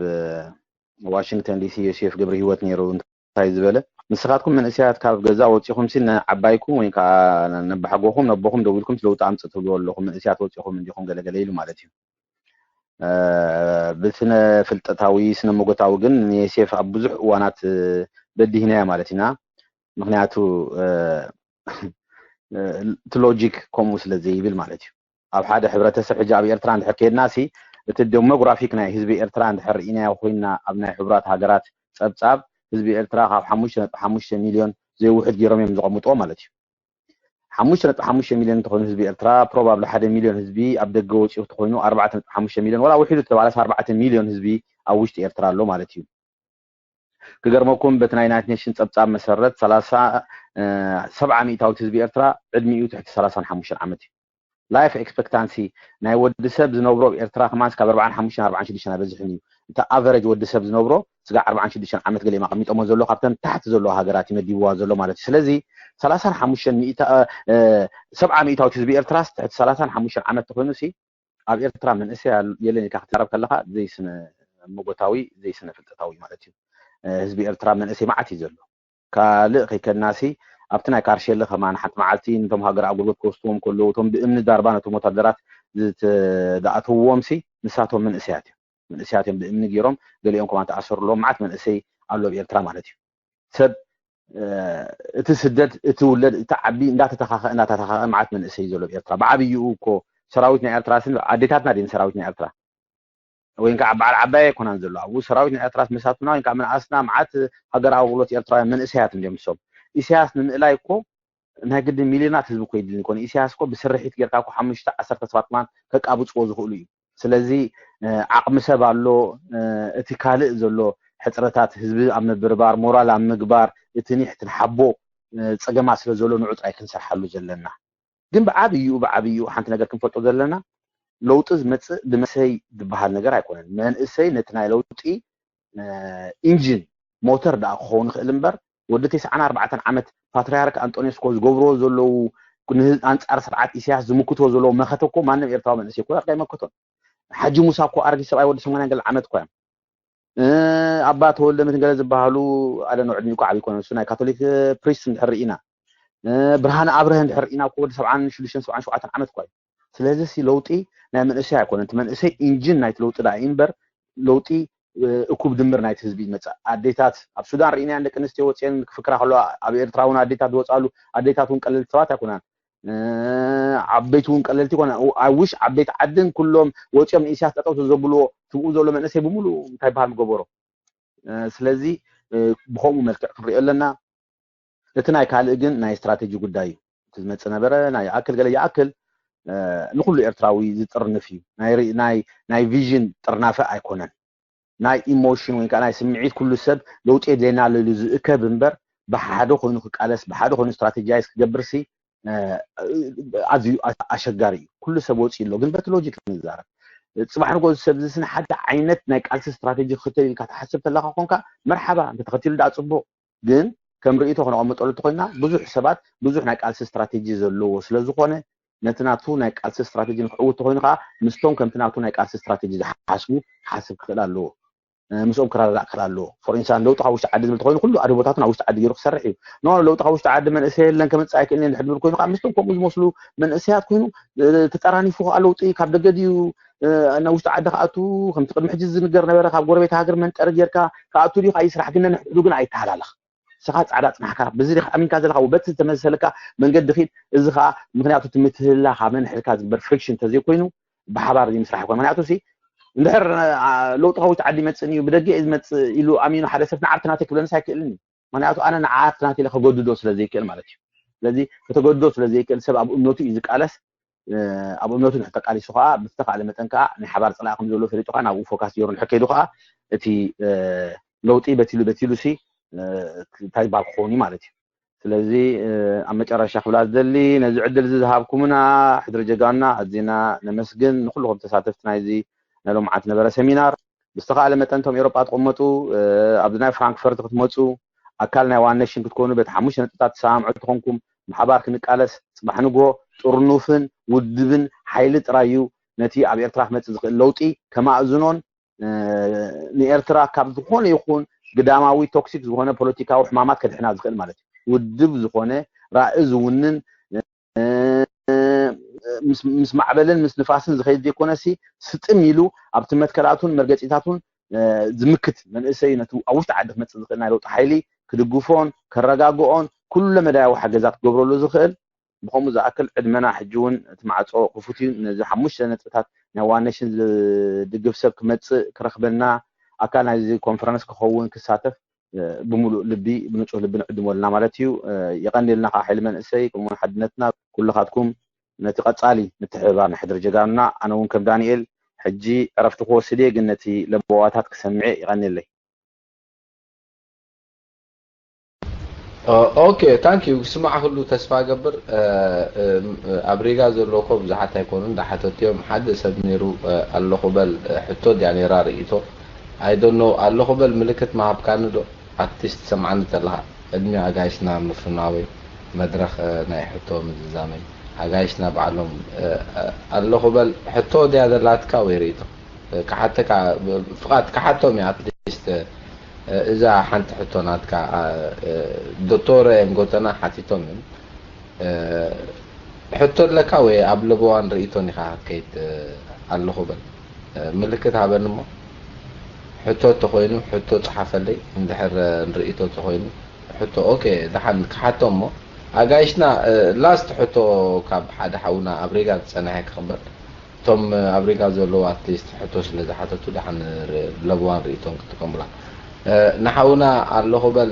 ዋሽንግተን ዲሲ ዮሴፍ ገብረ ህይወት ነይሩ እንታይ ዝበለ ንስኻትኩም መንእሰያት ካብ ገዛ ወፂኹም ሲ ንዓባይኩም ወይ ከዓ ነባሕጎኹም ነቦኹም ደዊልኩም ለውጢ ኣምፅእ ትብልዎ ኣለኹም መንእሰያት ወፂኹም እንዲኹም ገለገለ ኢሉ ማለት እዩ። ብስነ ፍልጠታዊ ስነ መጎታዊ ግን ንዮሴፍ ኣብ ብዙሕ እዋናት በዲህናዮ ማለት ኢና። ምክንያቱ እቲ ሎጂክ ከምኡ ስለ ዘይብል ማለት እዩ። ኣብ ሓደ ሕብረተሰብ ሕጂ ኣብ ኤርትራ እንድሕር ከድና ሲ እቲ ዴሞግራፊክ ናይ ህዝቢ ኤርትራ እንድሕር ርኢናዮ ኮይንና ኣብ ናይ ሕቡራት ሃገራት ጸብጻብ ህዝቢ ኤርትራ ካብ ሓሙሽተ ነጥቢ ሓሙሽተ ሚልዮን ዘይውሕድ ገይሮም እዮም ዘቐምጥዎ ማለት እዩ። ሓሙሽተ ነጥቢ ሓሙሽተ ሚልዮን እንተኾይኑ ህዝቢ ኤርትራ ፕሮባብሊ ሓደ ሚልዮን ህዝቢ ኣብ ደገ ወፂኡ እንተኾይኑ ኣርባዕተ ነጥቢ ሓሙሽተ ሚልዮን ወላ ውሒዱ ተባለስ ኣርባዕተ ሚልዮን ህዝቢ ኣብ ውሽጢ ኤርትራ ኣሎ ማለት እዩ። ክገርመኩም በቲ ናይ ዩናይትድ ኔሽን ጸብጻብ መሰረት ሰላሳ ሰብዓ ሚእታዊት ህዝቢ ኤርትራ ዕድሚኡ ትሕቲ ሰላሳን ሓሙሽተን ዓመት እዩ። ላይፍ ኤክስፐክታንሲ ናይ ወዲ ሰብ ዝነብሮ ኣብ ኤርትራ ከማን ካብ ኣርባዓን ሓሙሽተን ኣርባዓን ሽዱሽተን ኣይበዝሕን እዩ። እቲ ኣቨረጅ ወዲ ሰብ ዝነብሮ ስጋዕ ኣርባዓን ሽዱሽተን ዓመት ገሊኦም ኣቐሚጦሞ ዘሎ ካብተን ታሕቲ ዘለዎ ሃገራት እዩ መዲብዋ ዘሎ ማለት እዩ። ስለዚ ሰላሳን ሓሙሽተን ሚእታ ሰብዓ ሚእታዊት ህዝቢ ኤርትራስ ትሕቲ ሰላሳን ሓሙሽተን ዓመት ተኾይኑ ሲ ኣብ ኤርትራ መንእሰይ የለን ኢልካ ክትዛረብ ከለኻ ዘይስነ መጎታዊ ዘይስነ ፍልጠታዊ ማለት እዩ። ህዝቢ ኤርትራ መንእሰይ መዓት እዩ ዘሎ። ካልእ ከይከድናሲ ኣብቲ ናይ ካርሼለ ከማን ሓንቲ መዓልቲ ነቶም ሃገር ኣገልግሎት ክወስድዎም ከለዉ እቶም ብእምኒ ዳርባ ነቶም ወታደራት ዝተኣተውዎም ሲ ንሳቶም መንእሰያት እዮም። መንእሰያት እዮም ብእምኒ ገይሮም ገሊኦም ከማን ተኣሰሩ ኣለዎም። መዓት መንእሰይ ኣሎ ኣብ ኤርትራ ማለት እዩ። ሰብ እቲ ስደት እቲ ውለድ እቲ ዓቢ እንዳተተኻኸ እንዳተተኻኸ መዓት መንእሰይ ዘሎ ኣብ ኤርትራ ብዓብይኡ እኮ ሰራዊት ናይ ኤርትራ ስን ኣዴታትና ድን ሰራዊት ናይ ኤርትራ ወይ ከዓ በዓል ዓባይ ኣይኮናን ዘሎ ኣብኡ ሰራዊት ናይ ኤርትራ መሳቱና ወይ ከዓ መናእስና መዓት ሃገር ኣገልግሎት ኤርትራውያን መንእሰያት እንዲዮም ንሶም ኢሳያስ ንምእላይ እኮ ናይ ግድን ሚልዮናት ህዝቢ እኮ የድልን ይኮነ ኢሳያስ እኮ ብስርሒት ጌርካ እኮ ሓሙሽተ ዓሰርተ ሰባት ከማን ከቃብፅዎ ዝኽእሉ እዩ ስለዚ ዓቕሚ ሰብ ኣሎ እቲ ካልእ ዘሎ ሕፅረታት ህዝቢ ኣብ ምብርባር ሞራል ኣብ ምግባር እቲ ኒሕ እቲ ሓቦ ፀገማት ስለ ዘሎ ንዑ ጥራይ ክንሰርሓሉ ዘለና ግን ብዓብይኡ ብዓብይኡ ሓንቲ ነገር ክንፈልጦ ዘለና ለውጢ ዝመፅእ ብመንእሰይ ዝበሃል ነገር ኣይኮነን መንእሰይ ነቲ ናይ ለውጢ ኢንጂን ሞተር ደኣ ክኸውን ይኽእል እምበር ወዲ ተስዓን ኣርባዕተን ዓመት ፓትርያርክ ኣንጦንዮስ እኮ ዝገብርዎ ዘለዉ ኣንጻር ስርዓት ኢሳያስ ዝምክትዎ ዘለዉ መኸተ እኮ ማንም ኤርትራዊ መንእሰይ እኮ ኣይመክቶን ሓጂ ሙሳ እኮ ኣረጊት ሰብኣይ ወዲ ሰማንያን ገለ ዓመት እኮ እዮም ኣባ ተወልደ መትንገለ ዝበሃሉ ኣለ ነው ዕድሚኡ እኮ ዓብይ ኮነ እሱ ናይ ካቶሊክ ፕሪስት እንድሕር ርኢና ብርሃነ ኣብርሀ እንድሕር ርኢና እኮ ወዲ ሰብዓን ሽዱሽተን ሰብዓን ሸውዓተን ዓመት እኮ እዩ ስለዚ ሲ ለውጢ ናይ መንእሰይ ኣይኮነን እቲ መንእሰይ ኢንጂን ናይቲ ለውጢ ደኣ እዩ እምበር ለውጢ እኩብ ድምር ናይቲ ህዝቢ ይመፅእ ኣዴታት ኣብ ሱዳን ርኢናያን ደቂ ኣንስትዮ ወፅአን ክፍክራ ከለዋ ኣብ ኤርትራ እውን ኣዴታት ዝወፅኣሉ ኣዴታት እውን ቀለልቲ ሰባት ኣይኮናን ዓበይቲ እውን ቀለልቲ ይኮና ኣውሽ ዓበይቲ ዓድን ኩሎም ወፂኦም ንኢሳያስ ጠጠው ዘብልዎ ትብኡ ዘሎ መንእሰይ ብምሉ እንታይ በሃል ምገበሮ ስለዚ ብከምኡ መልክዕ ክንሪኦ ኣለና እቲ ናይ ካልእ ግን ናይ ስትራቴጂ ጉዳይ እዩ እቲ ዝመፅእ ነበረ ናይ ይኣክል ገለ ይኣክል ንኩሉ ኤርትራዊ ዝጥርንፍ እዩ። ናይ ቪዥን ጥርናፈ ኣይኮነን። ናይ ኢሞሽን ወይ ከዓ ናይ ስምዒት ኩሉ ሰብ ለውጢ የድልየና ኣሎ ኢሉ ዝእከብ እምበር ብሓደ ኮይኑ ክቃለስ ብሓደ ኮይኑ ስትራቴጃይዝ ክገብር ሲ ኣዝዩ ኣሸጋሪ እዩ። ኩሉ ሰብ ወፂኡ ኣሎ፣ ግን በቲ ሎጂክ ንዛረብ። ፅባሕ ንጎ ሰብ ዝስነ ሓደ ዓይነት ናይ ቃልሲ ስትራቴጂ ክክተል ኢልካ ትሓስብ ተለካ ኮንካ መርሓባ እንተተኸቲሉ ዳ ፅቡቅ፣ ግን ከም ርእይቶ ክነቐምጠሉ እንተኮይና ብዙሕ ሰባት ብዙሕ ናይ ቃልሲ ስትራቴጂ ዘለዎ ስለዝኾነ ነቲ ናቱ ናይ ቃልሲ ስትራቴጂ ንክዕውት ተኮይኑ ከዓ ምስቶም ከምቲ ናቱ ናይ ቃልሲ ስትራቴጂ ዝሓስቡ ክሓስብ ክኽእል ኣለዎ። ምስኦም ክረዳዳእ ክኽእል ኣለዎ። ፎር ኢንስታንስ ለውጢ ካብ ውሽጢ ዓዲ ዝብል ተኮይኑ ኩሉ ኣድህቦታቱ ናብ ውሽጢ ዓዲ ገይሩ ክሰርሕ እዩ። ኖ ለውጢ ካብ ውሽጢ ዓዲ መንእሰይ የለን ከመፅእ ኣይክእልን ድሕር ዝብል ኮይኑ ከዓ ምስቶም ከምኡ ዝመስሉ መንእሰያት ኮይኑ ተጠራኒፉ ከዓ ለውጢ ካብ ደገ ድዩ ናብ ውሽጢ ዓዲ ክኣቱ ከምቲ ቅድሚ ሕጂ ዝንገር ነበረ ካብ ጎረቤት ሃገር መንጠሪ ጌርካ ክኣቱ ድዩ ከዓ ይስራሕ ግን ነንሕድሕዱ ግን ኣይተሃላለኽ። ንስኻ ፃዕዳ ፅናሕካ በዚ ዲኻ ኣሚንካ ዘለካ በቲ ዝተመሰለካ መንገዲ ኺድ። እዚ ኸዓ ምክንያቱ እቲ ምትህልላኽ ኣብ ነንሕድካ ዝግበር ፍሪክሽን እንተዘይኮይኑ ብሓባር ዘይምስራሕ ይኮን። ምክንያቱ ሲ እንድሕር ለውጢ ካብ ውሽጢ ዓዲ ይመፅእን እዩ ብደገ እዩ ዝመፅእ ኢሉ ኣሚኑ ሓደ ሰብ ንዓርትናተይ ክብለንስ ኣይክእልን እዩ። ምክንያቱ ኣነ ንዓርትናተይ ኢለ ከገድዶ ስለዘይክእል ማለት እዩ። ስለዚ ከተገድዶ ስለዘይክእል ሰብ ኣብ እምነቱ እዩ ዝቃለስ። ኣብ እምነቱ ንሕ ተቃሊሱ ከዓ ብዝተካእለ መጠን ከዓ ናይ ሓባር ፅላእ ከም ዘሎ ፈሊጡ ከዓ ናብኡ ፎካስ ገይሩ ንሕ ከይዱ ከዓ እቲ ለውጢ በቲሉ በቲሉ ሲ እንታይ ባል ክኸውን እዩ ማለት እዩ። ስለዚ ኣብ መጨረሻ ክብላ ዝደሊ ነዚ ዕድል እዚ ዝሃብኩምና ሕድሪ ጀጋኑና ኣዚና ነመስግን። ንኩልኹም ተሳተፍቲ ናይዚ ናይ ሎምዓት ነበረ ሰሚናር ብዝተኻእለ መጠን እቶም ኤሮጳ ትቕመጡ ኣብዚ ናይ ፍራንክፈርት ክትመፁ ኣካል ናይ ዋን ኔሽን ክትኮኑ በቲ ሓሙሽተ ነጥብታት ትሰማምዑ ተኾንኩም ብሓባር ክንቃለስ ፅባሕ ንጎ ጥርኑፍን ውድብን ሓይሊ ጥራይ እዩ ነቲ ኣብ ኤርትራ ክመፅእ ዝኽእል ለውጢ ከማእዝኖን ንኤርትራ ካብ ዝኾነ ይኹን ግዳማዊ ቶክሲክ ዝኾነ ፖለቲካዊ ሕማማት ከድሕና ዝኽእል ማለት እዩ። ውድብ ዝኾነ ራኢ ዝውንን ምስ ማዕበልን ምስ ንፋስን ዝኸይድ ዘይኮነሲ ስጥም ኢሉ ኣብቲ መትከላቱን መርገፂታቱን ዝምክት መንእሰይ ነቲ ኣብ ውሽጢ ዓዲ ክመፅእ ዝኽእል ናይ ለውጢ ሓይሊ ክድግፎን ከረጋግኦን ኩለ መዳያዊ ሓገዛት ክገብረሉ ዝኽእል ብከምኡ ዝኣክል ዕድመና ሕጂ እውን እቲ ማዕፆ ክፉት እዩ። ነዚ ሓሙሽተ ነጥብታት ናይ ዋን ኔሽን ዝድግፍ ሰብ ክመፅእ ክረኽበና ኣካል ናይዚ ኮንፈረንስ ክኸውን ክሳተፍ ብምሉእ ልቢ ብንፁህ ልቢ ንዕድሞ ኣለና ማለት እዩ። የቐንየልና ከዓ ሓይሊ መንእሰይ ከምኡውን ሓድነትና ኩልኻትኩም ነቲ ቀፃሊ ምትሕብባር ናይ ሕድሪ ጀጋኑና ኣነ እውን ከም ዳንኤል ሕጂ ዕረፍቲ ክወስድ እየ ግን ነቲ ለበዋታት ክሰምዕ እየ። የቐንየለይ። ኦኬ ታንክ ዩ ክስማዕ ኩሉ ተስፋ ገብር። ኣብ ሪጋ ዘለዉ እኮ ብዙሓት ኣይኮኑን ዳሓተቱ እዮም። ሓደ ሰብ ነይሩ ኣለኹ በል ሕቶ ድያ ነይራ ርእይቶ I don't know ኣለኹ በል ምልክት ምሃብካኒ ዶ ኣትሊስት ትሰምዓኒ ተለኻ ቅድሚ ኣጋይሽና ምፍናወይ መድረኽ ናይ ሕቶ ምዝዛመይ ኣጋይሽና ባዕሎም ኣለኹ በል ሕቶ ድያ ዘላትካ ወይ ርእይቶ ክሓተካ ፍቓድ ክሓቶም እየ ኣትሊስት እዛ ሓንቲ ሕቶ ናትካ ዶክተር ሮኤም ጎተና ሓቲቶም እዮም ሕቶ ኣለካ ወይ ኣብ ለበዋን ርእይቶን ኢኻ ክትከይድ ኣለኹ በል ምልክት ሃበኒ እሞ ሕቶ ተኾይኑ ሕቶ ፀሓፈለይ እንድሕር ንርእይቶ ተኾይኑ ሕቶ ኦኬ ደሓን ክሓቶ እሞ ኣጋይሽና ላስት ሕቶ ካብ ሓደ ሓውና ኣብ ሪጋ ዝፀንሐ ክቕበል እቶም ኣብ ሪጋ ዘለዉ ኣትሊስት ሕቶ ስለ ዝሓተቱ ደሓን ለበዋን ርእይቶን ክጥቀሙላ ንሓውና ኣለኹ በል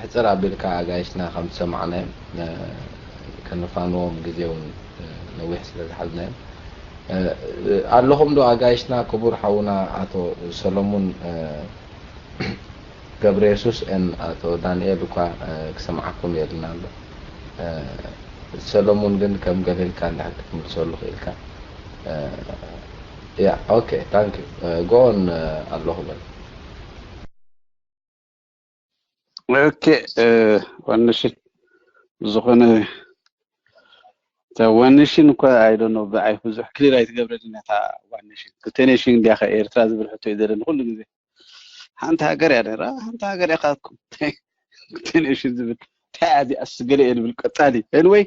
ሕፅር ኣቢልካ ኣጋይሽና ከም ዝሰማዕናዮም ከነፋንዎም ግዜ እውን ነዊሕ ስለ ዝሓዝናዮም ኣለኹም ዶ ኣጋይሽና ክቡር ሓውና ኣቶ ሰሎሙን ገብረ የሱስ ን ኣቶ ዳንኤል እኳ ክሰምዓኩም የልና ኣሎ ሰሎሙን ግን ከም ገለ ኢልካ እንድሕር ክትምልሰሉ ክኢልካ ያ ኦኬ ታንክ ዩ ጎን ኣለኹ በል ኦኬ ዋንሽን ዝኾነ እታ ዋንሽን እኳ I don't know ብዓይ ብዙሕ ክሊር ኣይትገብረልን እታ ዋንሽን ክልተ ኔሽን እንዲያ ከ ኤርትራ ዝብል ሕቶ እዩ ዘለኒ ኩሉ ግዜ ሓንቲ ሃገር እያ ነራ ሓንቲ ሃገር እያ ካትኩም ክልተ ኔሽን ዝብል እንታይ እያ እዚኣስ ገለ እየ ዝብል ቀጻሊ anyway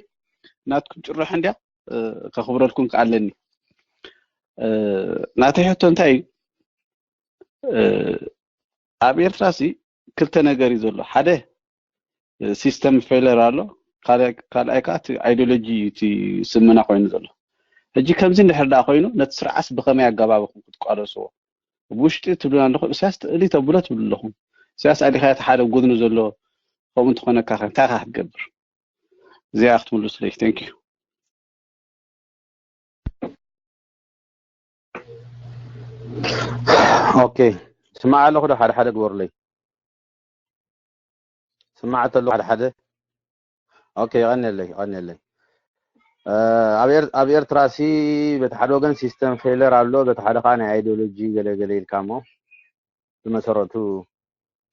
ናትኩም ጭርሖ እንዲያ ከኽብረልኩም ከኣለኒ ናተይ ሕቶ እንታይ እዩ ኣብ ኤርትራ ሲ ክልተ ነገር እዩ ዘሎ ሓደ ሲስተም ፌለር ኣሎ ካልኣይ ከዓ እቲ ኣይዲዮሎጂ እዩ እቲ ስምና ኮይኑ ዘሎ ሕጂ ከምዚ እንድሕር ደኣ ኮይኑ ነቲ ስርዓስ ብከመይ ኣገባብ ኢኹም ክትቋደስዎ ብውሽጢ ትብሉና ኣለኹም እሳያስ ትእሊ ተብሎ ትብሉ ኣለኹም እሳያስ ኣዲኻያ እቲ ሓደ ጎድኑ ዘሎ ከምኡ እንተኾነካ እንታይ ካ ክትገብር እዚኣ ክትምልሱለይ thank you ኦኬ፣ ስማዕ ኣለኹ ዶ? ሓደ ሓደ ግበሩለይ። ስማዕ ተሎ ሓደ ሓደ። ኦኬ፣ ይቐንየለይ፣ ይቐንየለይ። እ፣ ኣብ ኤር-፣ ኣብ ኤርትራ ሲ በቲ ሓደ ወገን ሲስተም ፌለር ኣሎ፣ በቲ ሓደ ኸዓ ናይ ኣይዲዮሎጂ ገለ ገለ ኢልካ እሞ፣ ብመሰረቱ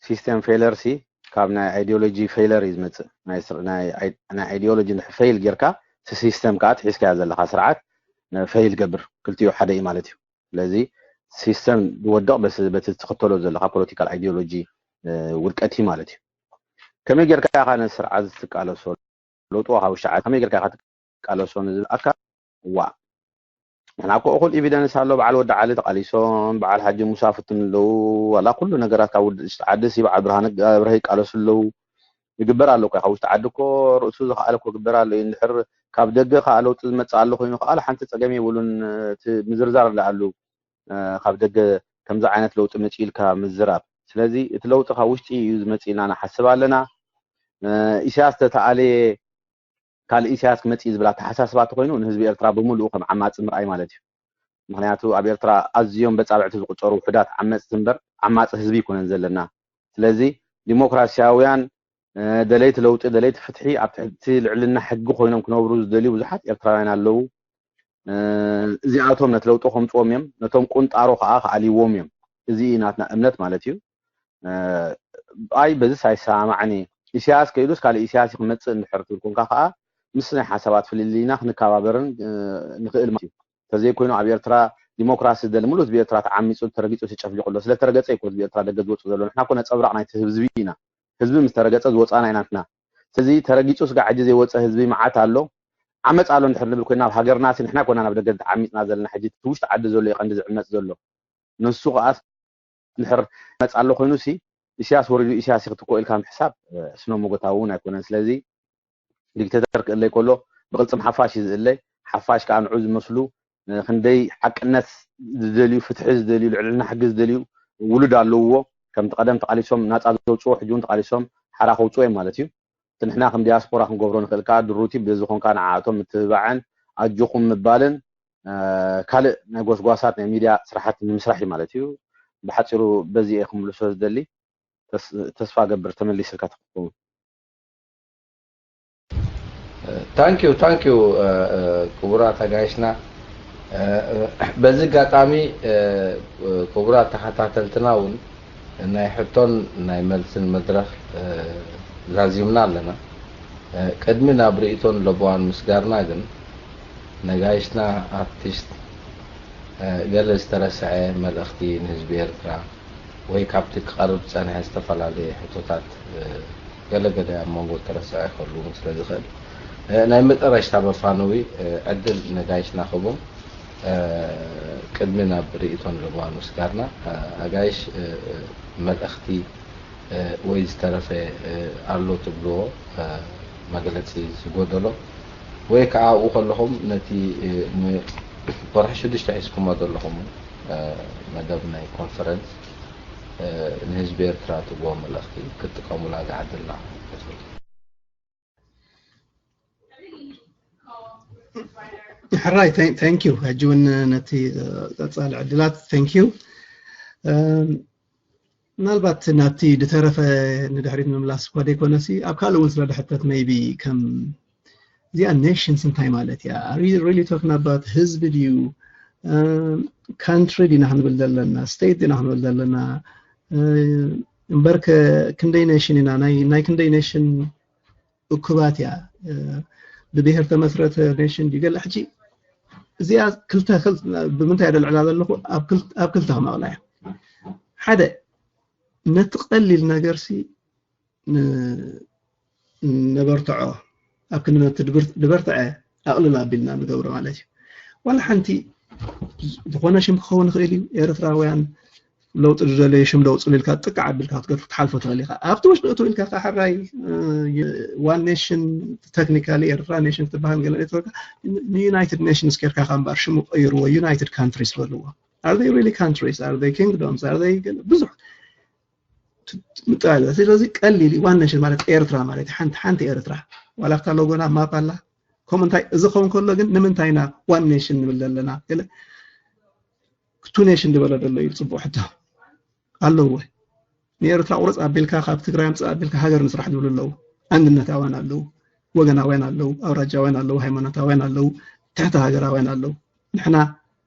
ሲስተም ፌለር ሲ ካብ ናይ ኣይዲዮሎጂ ፌለር እዩ ዝመጽእ። ናይ ስር-፣ ናይ ኣይ-፣ ናይ ኣይዲዮሎጂ እንድሕር ፌል ጌርካ፣ እቲ ሲስተም ከኣ ትሒዝካዮ ዘለኻ ስርዓት ነ-፣ ፌል ገብር፣ ክልቲኡ ሓደ እዩ ማለት እዩ። ስለዚ ሲስተም ዝወድቕ በስ-፣ በቲ ትኽተሎ ዘለኻ ፖለቲካል ኣይዲዮሎጂ፣ እ፣ ውድቀት እዩ ማለት እዩ። ከመይ ጌርካ ኢኻ ነቲ ስርዓት ዝትቃለሶ? ለውጢ ካብ ውሽጢ ዓዲ ከመይ ጌርካ ኢኻ ትቃለሶ ንዝብል ኣካል? ዋእ፣ ንሕና እኮ እኹል ኤቪደንስ ኣሎ። በዓል ወዲ ዓሊ ተቃሊሶም፣ በዓል ሓጂ ሙሳ ፍትን ኣለዉ። ዋላ ኩሉ ነገራት ካብ ውሽጢ ዓዲ ሲ በዓል ብርሃነ ኣብርሀ ይቃለሱ ኣለዉ። ይግበር ኣሎ እኮ፣ ካብ ውሽጢ ዓዲ እኮ ርእሱ ዝኸኣለ እኮ ይግበር ኣሎ እዩ። እንድሕር ካብ ደገ ከኣ ለውጢ ዝመጽእ ኣሎ ኮይኑ ከኣ ሓንቲ ጸገም የብሉን። እቲ ምዝርዛር ኣለኣሉ፣ እ፣ ካብ ደገ ከምዚ ዓይነት ለውጢ መጺኡ ኢልካ ምዝራብ። ስለዚ እቲ ለውጢ ካብ ውሽጢ እዩ ዝመጽእ ኢልና ንሓስብ ኣለና። እ፣ ኢሳያስ ተተኣለየ ካልእ ኢሳያስ ክመጽእ እዩ ዝብል ኣተሓሳስባ እንተኾይኑ ንህዝቢ ኤርትራ ብምሉኡ ከም ዓማጺ ምርኣይ ማለት እዩ። ምኽንያቱ ኣብ ኤርትራ ኣዝዮም በጻብዕቲ ዝቁጸሩ ውሑዳት ዓመጽቲ እምበር ዓማጺ ህዝቢ ኣይኮነን ዘለና። ስለዚ ዲሞክራስያውያን፣ እ፣ ደለይቲ ለውጢ፣ ደለይቲ ፍትሒ፣ ኣብ ትሕቲ ልዕልና ሕጊ ኮይኖም ክነብሩ ዝደልዩ ብዙሓት ኤርትራውያን ኣለዉ። እ፣ እዚኣቶም ነቲ ለውጢ ከምጽዎም እዮም። ነቶም ቁንጣሮ ከኣ ክኣልይዎም እዮም። እዚ እዩ ናትና እምነት ማለት እዩ። እ፣ ኣይ በዚስ ኣይሰማማዕን እየ። ኢሳያስ ከይዱስ ካልእ ኢሳያስ እዩ ክመጽእ እንድሕር ትብል ኮንካ ከኣ ምስ ናይ ሓሳባት ፍልልይና ክንከባበርን፣ እ፣ ንኽእል ማለት እዩ። እንተዘይኮይኑ ኣብ ኤርትራ ዲሞክራሲ ዝደሊ ሙሉእ ህዝቢ ኤርትራ ተዓሚጹ፣ ተረጊጹ፣ ተጨፍሊቑ ኣሎ። ስለ ተረገጸ እዩ እኮ ህዝቢ ኤርትራ ደገ ዝወጽእ ዘሎ። ንሕና እኮ ነጸብራቕ ናይቲ ህዝቢ ኢና። ህዝቢ ምስ ተረገጸ ዝወጻና ኢና ንሕና። ስለዚ ተረጊጹ ስጋዕ ሕጂ ዘይወጸ ህዝቢ መዓት ኣሎ። ዓመጽ ኣሎ እንድሕር ንብል ኮይና ኣብ ሃገርና ሲ ንሕና ኮና ናብ ደገ ተዓሚጽና ዘለና። ሕጂ እቲ ውሽጢ ዓዲ ዘሎ እዩ ቀንዲ ዝዕመጽ ዘሎ። ንሱ ከኣ እንድሕር መጽ ኣሎ ኮይኑ ሲ ኢሳያስ ወሪዱ ኢሳያስ ክትኮ ኢልካ ምሕሳብ፣ እ፣ ስነ መጎታዊ እውን ኣይኮነን። ስለዚ ዲክቴተር ክእለይ ከሎ ብቅልጽም ሓፋሽ እዩ ዝእለይ። ሓፋሽ ከኣ ንዑ ዝመስሉ፣ እ፣ ክንደይ ሓቅነት ዝደልዩ፣ ፍትሒ ዝደልዩ፣ ልዕልና ሕጊ ዝደልዩ ውሉድ ኣለውዎ። ከምቲ ቀደም ተቃሊሶም ናጻ ዘውጽዎ ሕጂ እውን ተቃሊሶም ሓራ ከውጽዎ እዮም ማለት እዩ። እቲ ንሕና ከም ዲያስፖራ ክንገብሮ ንኽእል ከኣ ድሩቲ በዚ ኾንካ ንዓኣቶም ምትብባዕን ኣጆኹም ምባልን፣ እ፣ ካልእ ናይ ጎስጓሳት ናይ ሚድያ ስራሓት ንምስራሕ እዩ ማለት እዩ። ብሓጺሩ በዚ እየ ክምልሶ ዝደሊ። ተስ-፣ ተስፋ ገብር ተመሊስልካ ትኸውን። ታንኪዩ ታንኪዩ ክቡራት ኣጋይሽና። በዚ ኣጋጣሚ ክቡራት ተኸታተልትና እውን ናይ ሕቶን ናይ መልስን መድረኽ ዛዚምና ኣለና። ቅድሚ ናብ ርእይቶን ለበዋን ምስጋርና ግን ነጋይሽና ኣርቲስት ገለ ዝተረስዐ መልእኽቲ ንህዝቢ ኤርትራ ወይ ካብቲ ክቐርብ ዝጸንሐ ዝተፈላለየ ሕቶታት ገለ ገለ ኣብ መንጎ ተረስዐ ክህሉ እውን ስለ ዝኽእል ናይ መጠረሽታ መፋነዊ ዕድል ነጋይሽና ክቦም። ቅድሚ ናብ ርእይቶን ለበዋን ምስጋርና ኣጋይሽ መልእኽቲ ወይ ዝተረፈ ኣሎ ትብልዎ መግለጺ ዝጎደሎ ወይ ከዓ ኣብኡ ከለኹም ነቲ ንወርሒ ሽዱሽተ ሒዝኩሞ ዘለኹም መደብ ናይ ኮንፈረንስ ንህዝቢ ኤርትራ ትብዎ መልእኽቲ ክትጥቀሙላ ዝዓድልና። ሕራይ፣ thank you። ሕጂ እውን ነቲ ቀጻሊ ዕድላት thank you። ምናልባት ናብቲ ዝተረፈ ንድሕሪት ምምላስ እኳ ዘይኮነሲ ኣብ ካልእ እውን ስለ ድሕተት maybe ከም እዚኣ nations እንታይ ማለት እያ? Are we really talking about ህዝቢ ድዩ? Country ዲና ክንብል ዘለና? State ዲና ክንብል ዘለና? እምበርከ ክንደይ nation ኢና? ናይ ክንደይ nation እኩባት እያ። ብብሄር ተመስረተ nation ድዩ ገለ? ሕጂ እዚኣ ክልተ ብምንታይ እየ ደልዕላ ዘለኹ? ኣብ ክልተ ከመቕላ እያ። ሓደ ነቲ ቀሊል ነገር ሲ ነበርትዖ፣ ኣብ ክንዲ ነቲ ድበርትዐ ኣቕልል ኣቢልና ንገብሮ ማለት እዩ። ዋላ ሓንቲ ዝኾነ ሽም ክኸውን ይኽእል እዩ። ኤርትራውያን ለውጢ ዝደለየ ሽም ለውጥሉ ኢልካ ጥቃዕ ኣቢልካ ክትገድፎ ክትሓልፎ ትኽእል ኢኻ። ኣብቲ ውሽጢ እትው ኢልካ ከዓ ሕራይ one nation፣ technically ኤርትራ nation ክትበሃል ገለ ኤርትራ ን United Nations ጌርካ ኢኻ እምበኣር ሽሙ ቀይርዎ፣ United Countries በልዎ። Are they really countries? Are they kingdoms? Are they ብዙሕ ምጥራይ። ስለዚ ቀሊል እዩ። One nation ማለት ኤርትራ ማለት ሓንቲ ሓንቲ ኤርትራ ዋላ ኣብታ ሎጎና ማፕ ኣላ። ከምኡ እንታይ እዚ ኸውን ከሎ ግን ንምንታይ ኢና one nation ንብል ዘለና? ገለ ቱ ኔሽን ዝበለ ዘሎ እዩ ጽቡቕ ሕቶ ኣለዎ። ንኤርትራ ቁርጽ ኣቢልካ ካብ ትግራይ ኣምጽእ ኣቢልካ ሃገር ንስራሕ ዝብሉ ኣለዉ። ኣንድነታውያን ኣለዉ፣ ወገናውያን ኣለዉ፣ ኣውራጃውያን ኣለዉ፣ ሃይማኖታውያን ኣለዉ፣ ትሕቲ ሃገራውያን ኣለዉ። ንሕና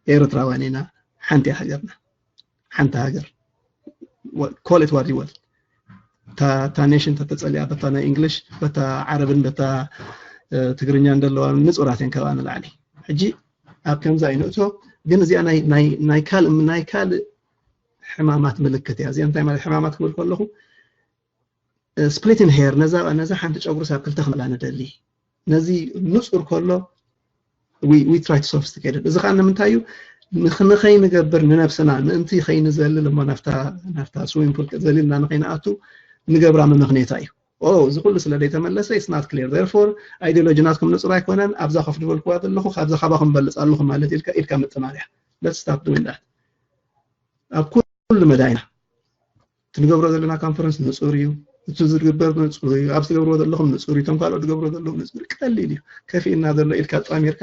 ኤርትራውያን ኢና፣ ሓንቲ ሃገርና፣ ሓንቲ ሃገር። Call it what you will። እታ ኔሽን ተተጸሊኣ በታ ናይ እንግሊሽ፣ በታ ዓረብን በታ ትግርኛ እንደለዋ ንጹራት እየን። ካብኣ ንላዕሊ ሕጂ ኣብ ከምዛ ይንእቶ። ግን እዚኣ ናይ ካልእ ናይ ካልእ ሕማማት ምልክት እያ። እዚኣ እንታይ ማለት ሕማማት ክብል ከለኹ፣ ስፕሊትን ሄር፣ ነዛ ነዛ ሓንቲ ጨጉሪ ሳብ ክልተ ክመላ ንደሊ። ነዚ ንጹር ከሎ we try to sophisticated። እዚ ከዓ ንምንታይ እዩ? ንኸይንገብር ንነብስና ምእንቲ ከይንዘልል እሞ ናፍታ ናፍታ ስዊም ፑል ዘሊልና ንኸይንኣቱ ንገብራ መመኽኔታ እዩ። ኦ፣ እዚ ኩሉ ስለ ዘይተመለሰ it's not clear, therefore ideology ናትኩም ንጹር ኣይኮነን። ኣብዛ ኮፍ ዝበልኩዋ ዘለኹ ካብዛ ካባኹም በልጽ ኣለኹ ማለት ኢልካ ኢድካ ምጥማር እያ። Let's stop doing that። ኣብ ኩሉ መዳይና ትንገብሮ ዘለና ኮንፈረንስ ንጹር እዩ። እቲ ዝግበር ንጹር እዩ። ኣብ ትገብርዎ ዘለኹም ንጹር እዩ። እቶም ካልኦት ዝገብርዎ ዘለኹም ንጹር እዩ። ቀሊል እዩ። ከፊእና ዘሎ ኢልካ ጣሚርካ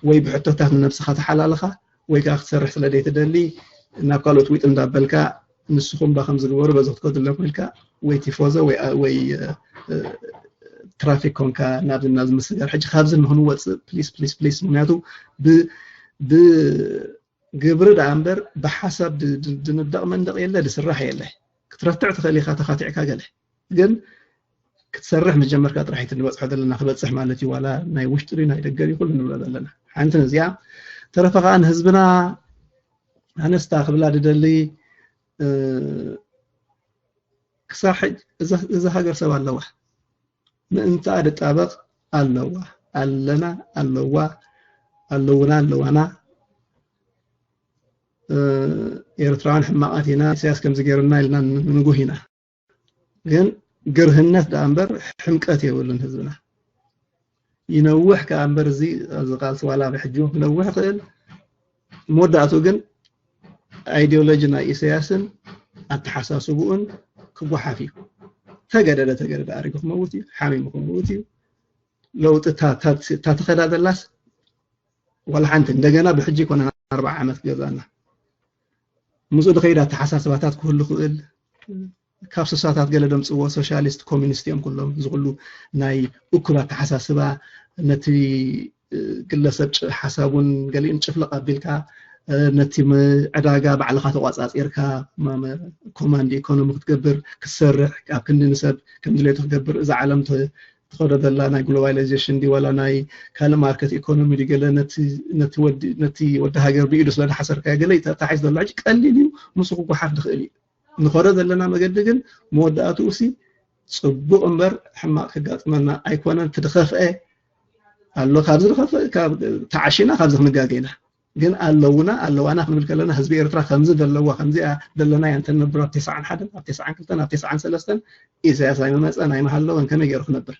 ወይ ብሕቶታት ንነብስኻ ተሓላልኻ ወይ ከዓ ክትሰርሕ ስለ ዘይትደሊ ናብ ካልኦት ዊጥ እንዳበልካ ንስኹም ባ ከም ዝግበሩ በዚ ክትከዱ ኣለኩም ኢልካ ወይ ቲፎዞ ወይ ወይ ትራፊክ ኮንካ ናብዚ ናብዚ ምስጋር። ሕጂ ካብዚ ንክንወፅእ ፕሊስ ፕሊስ ፕሊስ። ምክንያቱ ብ ብ ግብሪ ደኣ እምበር ብሓሳብ ድንደቕ መንደቕ የለ፣ ድስራሕ የለ። ክትረትዕ ትኽእል ኢኻ ተኻቲዕካ ገለ። ግን ክትሰርሕ ምስ ጀመርካ ጥራሕ እዩ ንበጽሖ ዘለና ክበጽሕ ማለት እዩ። ዋላ ናይ ውሽጢ ድዩ ናይ ደገ ድዩ ኩሉ ንብሎ ዘለና። ሓንቲ ነዚኣ ተረፈ ከኣ ንህዝብና ኣነስታ ክብላ ድደሊ ክሳብ ሕጂ እዛ ሃገር ሰብ ኣለዋ። ምእንትኣ ድጣበቕ ኣለዋ ኣለና ኣለዋ ኣለውና ኣለዋና ኤርትራውያን ሕማቓት ኢና፣ ኢሳያስ ከምዚ ገይሩና ኢልና ንጉህ ኢና። ግን ግርህነት ደኣ እምበር ሕምቀት የብሉን ህዝብና። ይነውሕ ከኣ እምበር እዚ ቃልሲ ዋላ ብሕጂ እውን ክነውሕ ይኽእል። መወዳእቱ ግን ኣይዲዮሎጂ ናይ ኢሳያስን ኣተሓሳስብኡን ክጓሓፍ እዩ። ተገደደ ተገደደ ኣሪጉ ክመውት እዩ፣ ሓሚሙ ክመውት እዩ። ለውጢ እታ ተኸዳ ዘላስ ዋላ ሓንቲ እንደገና ብሕጂ ይኮነን ኣርባዓ ዓመት ክገዛና ምስኡ ዝኸይድ ኣተሓሳስባታት ክህሉ ክእል ካብ ስሳታት ገለ ደምፅዎ ሶሻሊስት ኮሚኒስት እዮም ኩሎም እዚ ኩሉ ናይ እኩብ ኣተሓሳስባ ነቲ ግለሰብ ሓሳቡን ገሊኡን ጭፍልቕ ኣቢልካ ነቲ ዕዳጋ ባዕልኻ ተቋፃፂርካ ኮማንድ ኢኮኖሚ ክትገብር ክትሰርሕ ኣብ ክንዲ ንሰብ ከም ድሌቱ ክገብር እዛ ዓለም ትኸዶ ዘላ ናይ ግሎባላይዜሽን ዲ ዋላ ናይ ካልእ ማርኬት ኢኮኖሚ ዲ ገለ ነቲ ወዲ ሃገር ብኢዱ ስለ ዝሓሰርካ ገለ ተታሒዝ ዘሎ ሕጂ ቀሊል እዩ ምስ ክጓሓፍ ዝኽእል እዩ ንኸዶ ዘለና መገዲ ግን መወዳእትኡ ሲ ፅቡቕ እምበር ሕማቕ ክጋጥመና ኣይኮነን ትድኸፍአ ኣሎ ካብዚ ዝኸፍእ ተዓሺና ካብዚ ክንጋገ ኢና ግን ኣለውና ኣለዋና ክንብል ከለና ህዝቢ ኤርትራ ከምዚ ዘለዋ ከምዚኣ ዘለና እያ እንተንብሮ ኣብ ተስዓን ሓደን ኣብ ተስዓን ክልተን ኣብ ተስዓን ሰለስተን ኢሳያስ ኣይመመፀን ኣይመሃለወን ከመይ ገይሩ ክነብር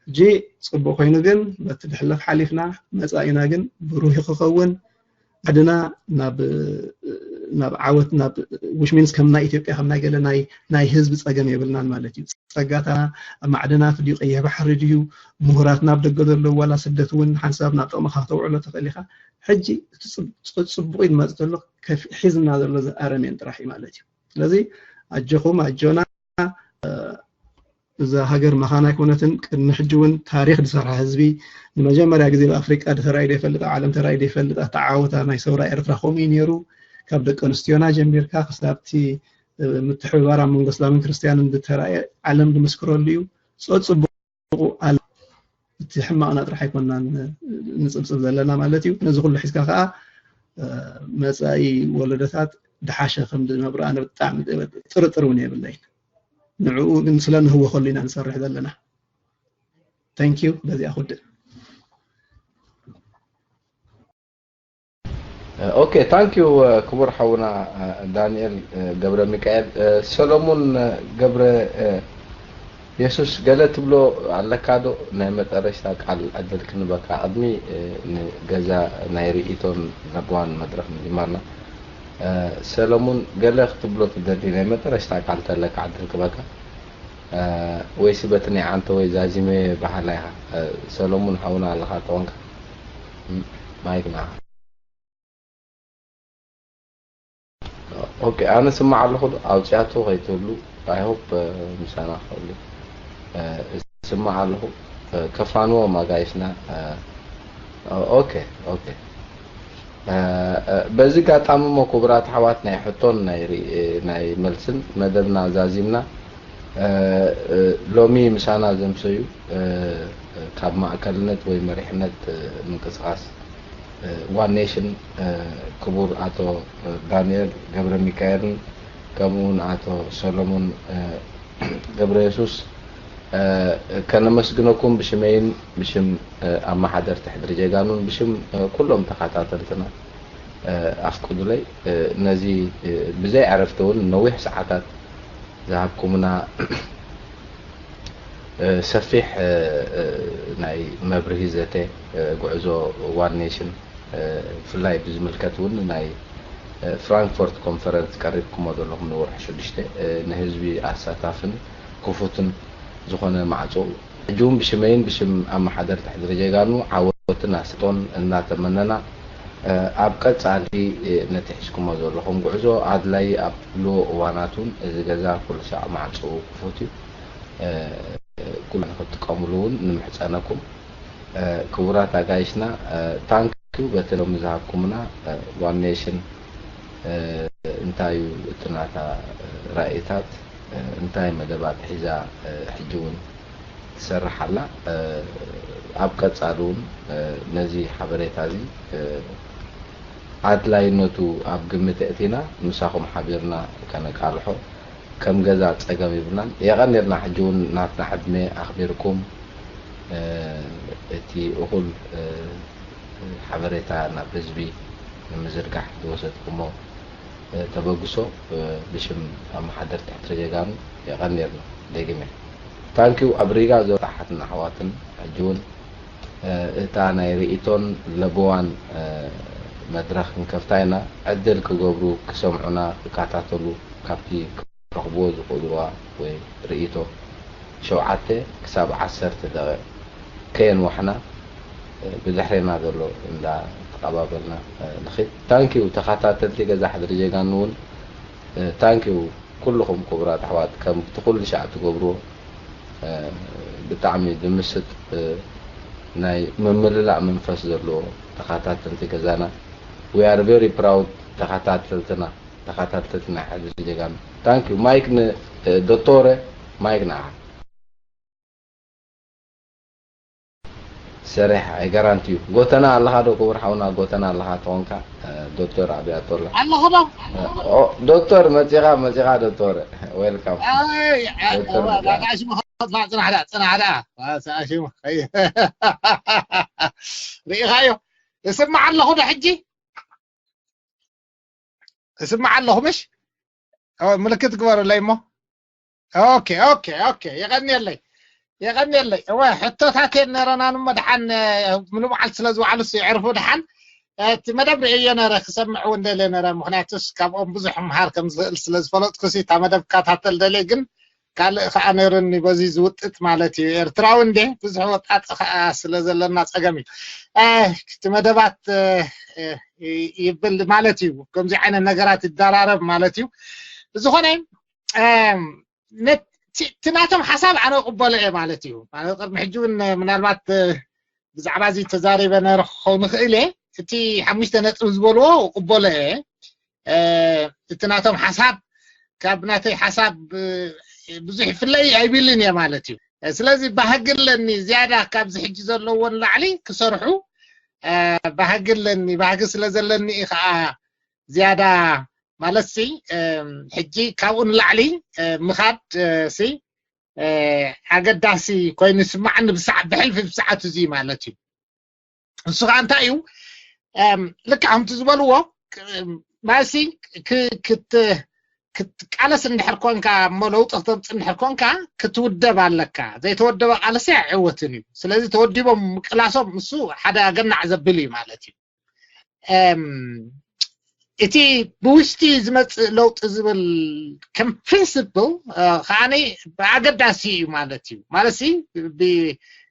ሕጂ ፅቡቅ ኮይኑ ግን በቲ ድሕለፍ ሓሊፍና መፃኢና ግን ብሩህ ክኸውን ዓድና ናብ ናብ ዓወት ናብ which means ከም ናይ ኢትዮጵያ ከም ናይ ገለ ናይ ናይ ህዝቢ ፀገም የብልናን ማለት እዩ ፀጋታ ማዕድናት ድዩ ቀይሕ ባሕሪ ድዩ ምሁራት ናብ ደገ ዘለዉ ዋላ ስደት እውን ሓንሳብ ናብ ጥቕምኻ ከተውዕሎ ትኽእል ኢኻ ሕጂ እቲ ፅቡቅ እዩ ዝመፅ ዘሎ ሒዝና ዘሎ ኣረሜን ጥራሕ እዩ ማለት እዩ ስለዚ ኣጆኹም ኣጆና እዛ ሃገር መኻን ኣይኮነትን ቅድሚ ሕጂ እውን ታሪክ ዝሰርሐ ህዝቢ ንመጀመርያ ግዜ ኣብ ኣፍሪቃ ተራእዩ ዘይፈልጥ ኣብ ዓለም ተራእዩ ዘይፈልጥ ኣተዓወታ ናይ ሰውራ ኤርትራ ከምኡ እዩ ነይሩ ካብ ደቂ ኣንስትዮና ጀሚርካ ክሳብቲ ምትሕብባር ኣብ መንጎ እስላምን ክርስትያንን ዝተራእየ ዓለም ዝምስክረሉ እዩ ጸጽቡቁ ኣሎ እቲ ሕማቕና ጥራሕ ኣይኮናን ንጽብጽብ ዘለና ማለት እዩ ነዚ ኩሉ ሒዝካ ከዓ መጻኢ ወለዶታት ድሓሸ ከም ዝነብሩ ኣነ ብጣዕሚ ጥርጥር እውን የብለይን ንዕኡ ግን ስለ ንህወኸሉ ኢና ንሰርሕ ዘለና thank you በዚኣ ክውድእ okay thank you ክቡር ሓውና ዳንኤል ገብረ ሚካኤል ሰሎሙን ገብረ የሱስ ገለ ትብሎ ኣለካ ዶ ናይ መጠረሽታ ቃል ዕድል ክንበካ ቅድሚ ንገዛ ናይ ርእይቶን ነብዋን መድረክ ምጅማርና ሰለሙን ገለ ክትብሎ ትደሊ ናይ መጠረሽታ ቃል ተለካ ዕድል ክበካ ወይሲ በቲ ናይ ዓንተ ወይ ዛዚመ በሃላ ኢኻ ሰለሙን ሓውና ኣለኻ ተኾንካ ማይክ ንዓኻ ኦኬ፣ ኣነ ስማዕ ኣለኹ ዶ? ኣውፅኣቶ ከይትብሉ። I hope ምሳና ክኸሉ ስማዕ ኣለኹ። ከፋንዎም ኣጋይሽና። ኦኬ፣ ኦኬ። በዚ ጋጣሚ እሞ ክቡራት ኣሕዋት፣ ናይ ሕቶን ናይ ርኢ- ናይ መልስን መደብና ዛዚምና። ሎሚ ምሳና ዘምሰዩ ካብ ማእከልነት ወይ መሪሕነት ምንቅስቃስ ዋን ኔሽን ክቡር ኣቶ ዳንኤል ገብረ ሚካኤልን ከምኡውን ኣቶ ሰሎሞን ገብረ የሱስ ከነመስግነኩም ብሽመይን ብሽም ኣመሓደርቲ ሕድሪ ጀጋኑን ብሽም ኩሎም ተኸታተልትና ኣፍቅዱለይ። ነዚ ብዘይ ዕረፍቲ እውን ነዊሕ ሰዓታት ዝሃብኩምና ሰፊሕ ናይ መብርሂ ዘተ ጉዕዞ ዋን ኔሽን ብፍላይ ብዝምልከት እውን ናይ ፍራንክፎርት ኮንፈረንስ ቀሪብኩሞ ዘለኹም ንወርሒ ሽዱሽተ ንህዝቢ ኣሳታፍን ክፉትን ዝኾነ ማዕጾ ሕጂ እውን ብሽመይን ብሽም ኣመሓደርቲ ሕድሪ ጀጋኑ ዓወትን ኣሳልጦን እናተመነና ኣብ ቀጻሊ ነቲ ሒዝኩሞ ዘለኹም ጉዕዞ ኣድላይ ኣብ ዝህልዎ እዋናት እውን እዚ ገዛ ኩሉ ሳዕ ማዕጾኡ ክፉት እዩ። ኩሉ ንክትጥቀምሉ እውን ንምሕጸነኩም። ክቡራት ኣጋይሽና ታንኪዩ በቲ ሎሚ ዝሃብኩምና ዋን ኔሽን እንታይ እዩ እቲ ናታ ራእይታት እንታይ መደባት ሒዛ ሕጂ እውን ትሰርሕ ኣላ። ኣብ ቀጻሊ እውን ነዚ ሓበሬታ እዚ ኣድላይነቱ ኣብ ግምት ኣእቲና ምሳኹም ሓቢርና ከነቃልሖ ከም ገዛ ጸገም ይብልናን። የቐንየልና። ሕጂ እውን ናትና ዕድመ ኣኽቢርኩም እቲ እኹል ሓበሬታ ናብ ህዝቢ ንምዝርጋሕ ዝወሰድኩሞ ተበግሶ ብሽም ኣመሓደርቲ ሕድሪ ጀጋኑ የቐንየልና። ደጊመ ታንኪዩ። ኣብ ሪጋ ዘሎ ኣሓትን ኣሕዋትን ሕጂ እውን እታ ናይ ርእይቶን ለበዋን መድረኽ ክንከፍታ ኢና። ዕድል ክገብሩ፣ ክሰምዑና፣ ክከታተሉ ካብቲ ክረኽብዎ ዝኽእልዋ ወይ ርእይቶ ሸውዓተ ክሳብ ዓሰርተ ደቂቕ ከየንዋሕና ብድሕሬና ዘሎ እንዳተቐባበልና ንኺድ። ታንኪዩ ተኸታተልቲ ገዛ ሕድሪ ጀጋኑ እውን ታንኪዩ። ኩልኹም ክቡራት ኣሕዋት ከምቲ ኩሉ ሻዕ ትገብርዎ ብጣዕሚ ዝምስጥ ናይ ምምልላእ መንፈስ ዘለዎ ተኸታተልቲ ገዛና። We are very proud ተኸታተልትና ተኸታተልትና ሕድሪ ጀጋኑ። ታንኪዩ። ማይክ ንዶቶረ ማይክ ንዓኻ። ሰሪሕ ኣይጋራንቲ እዩ። ጎተና ኣለኻ ዶ ክቡር ሓውና? ጎተና ኣለኻ ተኾንካ ዶክተር ኣብያቶላ ኣለኹ ዶ? ዶክተር መፂኻ መፂኻ ዶክተር ዌልካም። ዶክተር መፂኻ። ሽሙ ጽናሕ ዳ ጽናሕ ዳ ሽሙ ርኢኻዮ? እስማዕ ኣለኹ ዶ ሕጂ? እስማዕ ኣለኹ ምሽ? ምልክት ግበሩለይ እሞ። ኦኬ ኦኬ ኦኬ። የቐንየለይ የቐንየለይ። እወ ሕቶታት ነረናን እሞ ደሓን ምሉ መዓልቲ ስለ ዝውዓሉስ የዕርፉ ደሓን። እቲ መደብ ርእየ ነረ ክሰምዕ እውን ደልየ ነረ፣ ምክንያቱስ ካብኦም ብዙሕ ምሃር ከም ዝኽእል ስለ ዝፈለጥኩሲ እታ መደብ ክከታተል ደልየ። ግን ካልእ ከዓ ነይሩኒ በዚ ዝውጥጥ ማለት እዩ። ኤርትራዊ እንዴ ብዙሕ ወጣጥ ከዓ ስለ ዘለና ጸገም እዩ። እቲ መደባት ይብል ማለት እዩ። ከምዚ ዓይነት ነገራት ይደራረብ ማለት እዩ። ብዝኾነ እቲ ናቶም ሓሳብ ኣነ ቅበሎ እየ ማለት እዩ። ማለት ቅድሚ ሕጂ እውን ምናልባት ብዛዕባ እዚ ተዛሪበ ነረ ክኸውን ይኽእል እየ። እቲ ሓሙሽተ ነጥቢ ዝበልዎ ቅበሎ እየ። እቲ ናቶም ሓሳብ ካብ ናተይ ሓሳብ ብዙሕ ይፍለይ ኣይብልን እየ ማለት እዩ። ስለዚ ባህጊ ኣለኒ ዝያዳ ካብዚ ሕጂ ዘለዎን ላዕሊ ክሰርሑ ባህጊ ኣለኒ። ባህጊ ስለ ዘለኒ እዩ ከዓ ዝያዳ ማለት ሲ ሕጂ ካብኡ ንላዕሊ ምኻድ ሲ ኣገዳሲ ኮይኑ ይስማዓኒ ብሰዓ- ብሕልፊ ብሰዓቱ እዚ ማለት እዩ። ንሱ ከዓ እንታይ እዩ? ልክዕ ከምቲ ዝበልዎ ማለትሲ ክትቃለስ እንድሕር ኮንካ እሞ ለውጢ ክተምፅእ እንድሕር ኮንካ ክትውደብ ኣለካ። ዘይተወደበ ቃለሲ ኣይዕወትን እዩ። ስለዚ ተወዲቦም ምቅላሶም እሱ ሓደ ኣገናዕ ዘብል እዩ ማለት እዩ። እቲ ብውሽጢ ዝመፅእ ለውጢ ዝብል ከም ፕሪንስፕል ከዓኒ ብኣገዳሲ እዩ ማለት እዩ። ማለት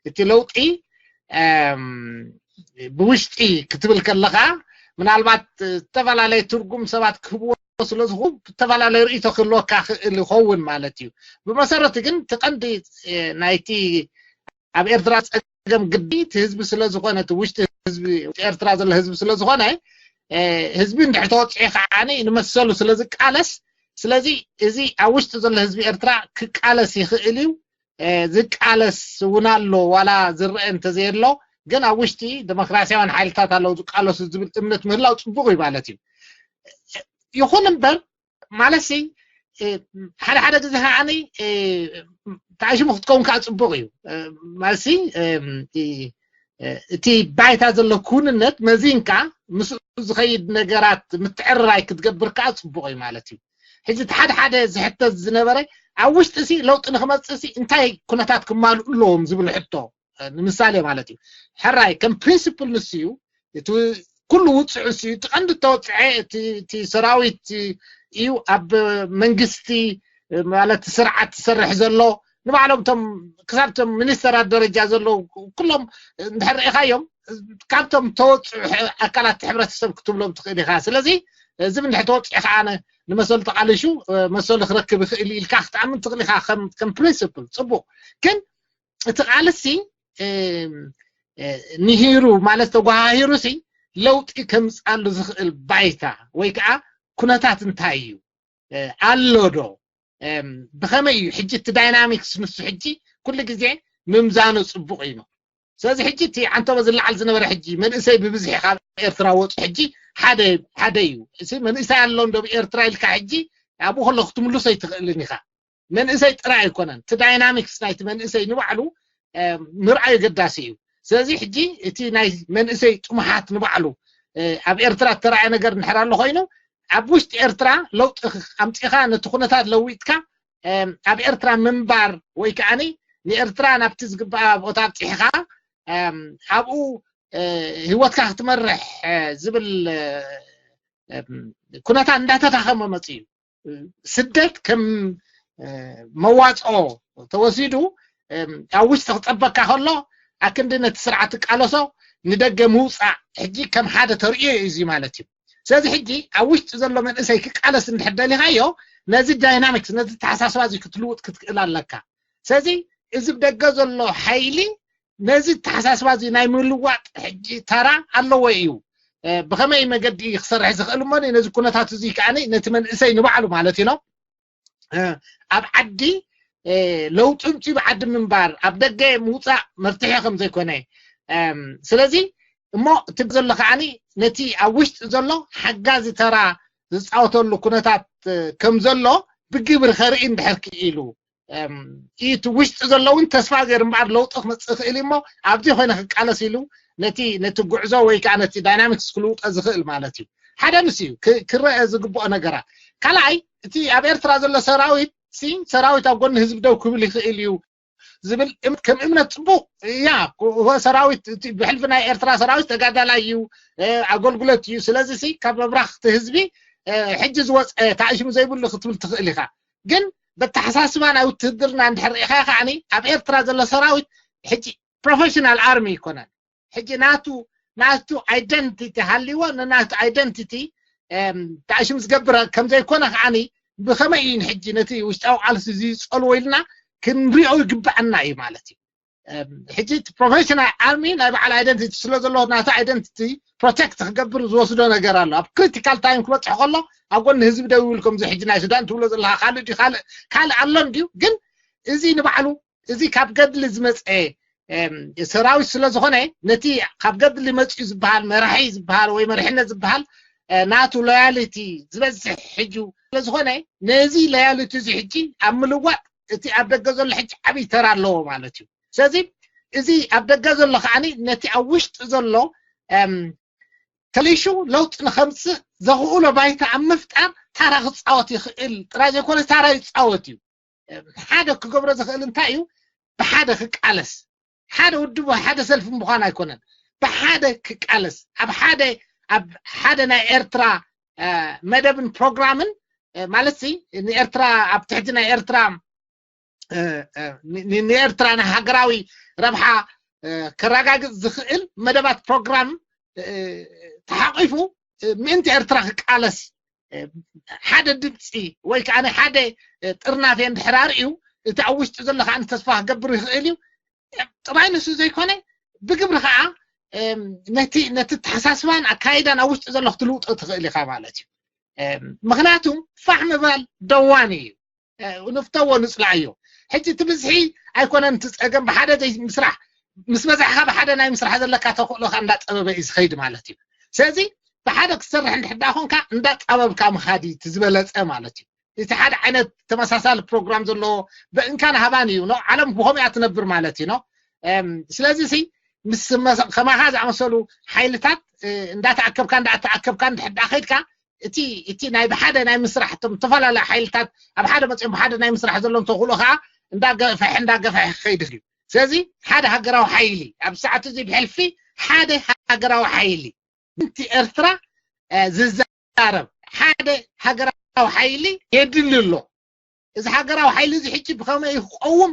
እቲ ለውጢ ብውሽጢ ክትብል ከለካ ምናልባት ዝተፈላለየ ትርጉም ሰባት ክህብዎ ስለ ዝኾኑ ዝተፈላለየ ርእይቶ ክህልወካ ክእል ይኸውን ማለት እዩ። ብመሰረቱ ግን እቲ ቀንዲ ናይቲ ኣብ ኤርትራ ጸገም ግዲ እቲ ህዝቢ ስለ ዝኾነ፣ እቲ ውሽጢ ህዝቢ ኤርትራ ዘሎ ህዝቢ ስለ ዝኾነ፣ ህዝቢ እንድሕር ተወፅዑ ከዓኒ ንመሰሉ ስለ ዝቃለስ፣ ስለዚ እዚ ኣብ ውሽጢ ዘሎ ህዝቢ ኤርትራ ክቃለስ ይኽእል እዩ። ዝቃለስ እውን ኣሎ፣ ዋላ ዝረአ እንተዘየሎ፣ ግን ኣብ ውሽጢ ዴሞክራሲያውያን ሓይልታት ኣለዉ ዝቃለሱ ዝብል እምነት ምህላው ፅቡቕ እዩ ማለት እዩ። ይኹን እምበር፣ ማለት ሓደ ሓደ ግዜ ከዓኒ ተኣሽሙ ክትከውን ከዓ ፅቡቕ እዩ። ማለት እቲ ባይታ ዘሎ ክውንነት መዚንካ ምስኡ ዝኸይድ ነገራት ምትዕርራይ ክትገብር ከዓ ፅቡቕ እዩ ማለት እዩ። ሕጂ እቲ ሓደ ሓደ ዝሕተት ዝነበረ ኣብ ውሽጢ ሲ ለውጢ ንክመፅእ ሲ እንታይ ኩነታት ክማልኡ ኣለዎም ዝብል ሕቶ ንምሳሌ ማለት እዩ። ሕራይ ከም ፕሪንስፕል ንሱ እዩ። እቲ ኩሉ ውፅዑ ሲ እቲ ቀንዲ ተወፅዐ እቲ ሰራዊት እዩ ኣብ መንግስቲ ማለት ስርዓት ዝሰርሕ ዘሎ። ንባዕሎም ቶም ክሳብ ቶም ሚኒስተራት ደረጃ ዘለዉ ኩሎም እንድሕር ርኢኻዮም ካብቶም ተወፅዑ ኣካላት ሕብረተሰብ ክትብሎም ትኽእል ኢኻ። ስለዚ እዚ እንድሕር ተወፅዑ ከዓ ንመሰሉ ተቃሊሹ መሰሉ ክረክብ ይኽእል ኢልካ ክትኣምን ትኽእል ኢኻ ከም ፕሪንስፕል ፅቡቕ። ግን እቲ ቃልሲ ንሂሩ ማለት ተጓሃሂሩ ሲ ለውጢ ከምፅኣሉ ዝኽእል ባይታ ወይ ከዓ ኩነታት እንታይ እዩ ኣሎ ዶ? ብኸመይ እዩ ሕጂ እቲ ዳይናሚክስ ንሱ ሕጂ ኩሉ ግዜ ምምዛኑ ፅቡቕ እዩ። ስለዚ ሕጂ እቲ ዓንተቦ ዝለዓል ዝነበረ ሕጂ መንእሰይ ብብዝሒ ካብ ኤርትራ ወፁ ሕጂ ሓደ ሓደ እዩ። እዚ መንእሰይ ኣሎ እንዶ ብኤርትራ ኢልካ ሕጂ ኣብኡ ከሎ ክትምልሶ ኣይትኽእልን ኢኻ። መንእሰይ ጥራይ ኣይኮነን፣ እቲ ዳይናሚክስ ናይቲ መንእሰይ ንባዕሉ ምርኣዩ ገዳሲ እዩ። ስለዚ ሕጂ እቲ ናይ መንእሰይ ጥሙሓት ንባዕሉ ኣብ ኤርትራ እተረኣየ ነገር እንድሕር ኣሎ ኮይኑ ኣብ ውሽጢ ኤርትራ ለውጢ ኣምፂኻ ነቲ ኩነታት ለዊጥካ ኣብ ኤርትራ ምንባር ወይ ከዓኒ ንኤርትራ ናብቲ ዝግባኣ ቦታ ኣብፂሕኻ ኣብኡ ህይወትካ ክትመርሕ ዝብል ኩነታት እንዳተዳኸመ መፅኡ እዩ። ስደት ከም መዋፅኦ ተወሲዱ ኣብ ውሽጢ ክፀበካ ከሎ ኣክንዲ ነቲ ስርዓት ትቃለሶ ንደገ ምውፃእ ሕጂ ከም ሓደ ተርእዮ እዩ እዚ ማለት እዩ። ስለዚ ሕጂ ኣብ ውሽጢ ዘሎ መንእሰይ ክቃለስ እንድሕር ደሊኻዮ ነዚ ዳይናሚክስ ነዚ ተሓሳስባ እዚ ክትልውጥ ክትክእል ኣለካ። ስለዚ እዚ ብደገ ዘሎ ሓይሊ ነዚ ተሓሳስባ እዚ ናይ ምልዋጥ ሕጂ ተራ ኣለዎ እዩ። ብኸመይ መገዲ ክሰርሕ ዝኽእል እሞ ነዚ ኩነታት እዚ ከዓ ነቲ መንእሰይ ንባዕሉ ማለት እዩ ኣብ ዓዲ ለውጢ ምፅኡ ብዓዲ ምንባር ኣብ ደገ ምውፃእ መፍትሒ ከም ዘይኮነ ስለዚ እሞ እቲ ዘሎ ከዓ ነቲ ኣብ ውሽጢ ዘሎ ሓጋዚ ተራ ዝፃወተሉ ኩነታት ከም ዘሎ ብግብሪ ከርኢ እንድሕር ክኢሉ እቲ ውሽጢ ዘሎ እውን ተስፋ ገይሩ እምበኣር ለውጢ ክመፅእ ይኽእል እሞ ኣብዚ ኮይነ ክቃለስ ኢሉ ነቲ ነቲ ጉዕዞ ወይ ከዓ ነቲ ዳይናሚክስ ክልውጦ ዝኽእል ማለት እዩ። ሓደ ምስ እዩ ክረአ ዝግብኦ ነገራት። ካልኣይ እቲ ኣብ ኤርትራ ዘሎ ሰራዊት ሲ ሰራዊት ኣብ ጎኒ ህዝቢ ደው ክብል ይኽእል እዩ ዝብል ከም እምነት ፅቡቅ እያ። ሰራዊት ብሕልፊ ናይ ኤርትራ ሰራዊት ተጋዳላይ እዩ፣ ኣገልግሎት እዩ። ስለዚ ሲ ካብ መብራክቲ ህዝቢ ሕጂ ዝወፀ ታእሽሙ ዘይብሉ ክትብል ትኽእል ኢኻ። ግን በተሓሳስባ ናይ ውትህድርና እንድሕር ርኢኻ ከዓኒ ኣብ ኤርትራ ዘሎ ሰራዊት ሕጂ ፕሮፌሽናል ኣርሚ ኣይኮነን። ሕጂ ናቱ ናቱ ኣይደንቲቲ ሃልይዎ ንናቱ ኣይደንቲቲ ታእሽም ዝገብር ከም ዘይኮነ ከዓኒ ብኸመይ እዩ ሕጂ ነቲ ውሽጣዊ ቃልሲ እዚ ዝፀልዎ ኢልና ክንሪኦ ይግብኣና እዩ ማለት እዩ። ሕጂ ፕሮፌሽናል ኣርሚ ናይ በዓል ኣይደንቲቲ ስለ ዘለዎ ናቱ ኣይደንቲቲ ፕሮቴክት ክገብር ዝወስዶ ነገር ኣሎ። ኣብ ክሪቲካል ታይም ክበፅሕ ከሎ ኣብ ጎኒ ህዝቢ ደው ይብል ከምዚ ሕጂ ናይ ሱዳን ትብሎ ዘለካ ካልእ ድዩ ካልእ ካልእ ኣሎ እንድዩ ግን እዚ ንባዕሉ እዚ ካብ ገድሊ ዝመፀ ሰራዊት ስለ ዝኾነ ነቲ ካብ ገድሊ መፅኡ ዝበሃል መራሒ ዝበሃል ወይ መሪሕነት ዝበሃል ናቱ ሎያሊቲ ዝበዝሕ ሕጂ ስለ ዝኾነ ነዚ ሎያሊቲ እዚ ሕጂ ኣብ ምልዋጥ እቲ ኣብ ደገ ዘሎ ሕጂ ዓብዪ ተራ ኣለዎ ማለት እዩ። ስለዚ እዚ ኣብ ደገ ዘሎ ከዓኒ ነቲ ኣብ ውሽጢ ዘሎ ተሊሹ ለውጢ ንኸምፅእ ዘኽእሎ ባይታ ኣብ ምፍጣር ታራ ክፃወት ይኽእል ጥራይ ዘይኮነ ታራ ይፃወት እዩ። ሓደ ክገብሮ ዝኽእል እንታይ እዩ? ብሓደ ክቃለስ ሓደ ውድብ ሓደ ሰልፊ ምዃን ኣይኮነን። ብሓደ ክቃለስ ኣብ ሓደ ኣብ ሓደ ናይ ኤርትራ መደብን ፕሮግራምን ማለት ንኤርትራ ኣብ ትሕቲ ናይ ኤርትራ ንኤርትራ ናይ ሃገራዊ ረብሓ ከረጋግፅ ዝኽእል መደባት ፕሮግራም ተሓቂፉ ምእንቲ ኤርትራ ክቃለስ ሓደ ድምፂ ወይ ከዓ ሓደ ጥርናፌ እንድሕር ኣርእዩ፣ እቲ ኣብ ውሽጢ ዘሎ ከዓ ተስፋ ክገብር ይኽእል እዩ። ጥራይ ንሱ ዘይኮነ፣ ብግብሪ ከዓ ነቲ ነቲ ተሓሳስባን ኣካይዳን ኣብ ውሽጢ ዘሎ ክትልውጦ ትኽእል ኢኻ ማለት እዩ። ምክንያቱ ፋሕ ምባል ደዋኒ እዩ። ንፍተዎ ንፅላእዮ። ሕጂ እቲ ብዝሒ ኣይኮነን እቲ ፀገም፣ ብሓደ ዘይምስራሕ፣ ምስ በዛሕካ ብሓደ ናይ ምስራሕ ዘለካ ተኽእሎካ እንዳጠበበ እዩ ዝኸይድ ማለት እዩ። ስለዚ ብሓደ ክትሰርሕ እንድሕር ደኣ ኮንካ እንዳጣበብካ ምኻድ እዩ እቲ ዝበለፀ ማለት እዩ። እቲ ሓደ ዓይነት ተመሳሳሊ ፕሮግራም ዘለዎ ብእንካን ሃባን እዩ ነው ዓለም ብኸምኡ እያ ትነብር ማለት እዩ ነው። ስለዚ ሲ ምስ ከማኻ ዝኣመሰሉ ሓይልታት እንዳተኣከብካ እንዳተኣከብካ እንድሕር ደኣ ከይድካ እቲ እቲ ናይ ብሓደ ናይ ምስራሕ እቶም ዝተፈላለዩ ሓይልታት ኣብ ሓደ መፅኦም ብሓደ ናይ ምስራሕ ዘለዎም ተኽእሎ ከዓ እንዳገፍሐ እንዳገፍሐ ክኸይድ እዩ። ስለዚ ሓደ ሃገራዊ ሓይሊ ኣብ ሰዓት እዚ ብሕልፊ ሓደ ሃገራዊ ሓይሊ ምእንቲ ኤርትራ ዝዛረብ ሓደ ሃገራዊ ሓይሊ የድሊ ኣሎ። እዚ ሃገራዊ ሓይሊ እዚ ሕጂ ብኸመይ ክቀውም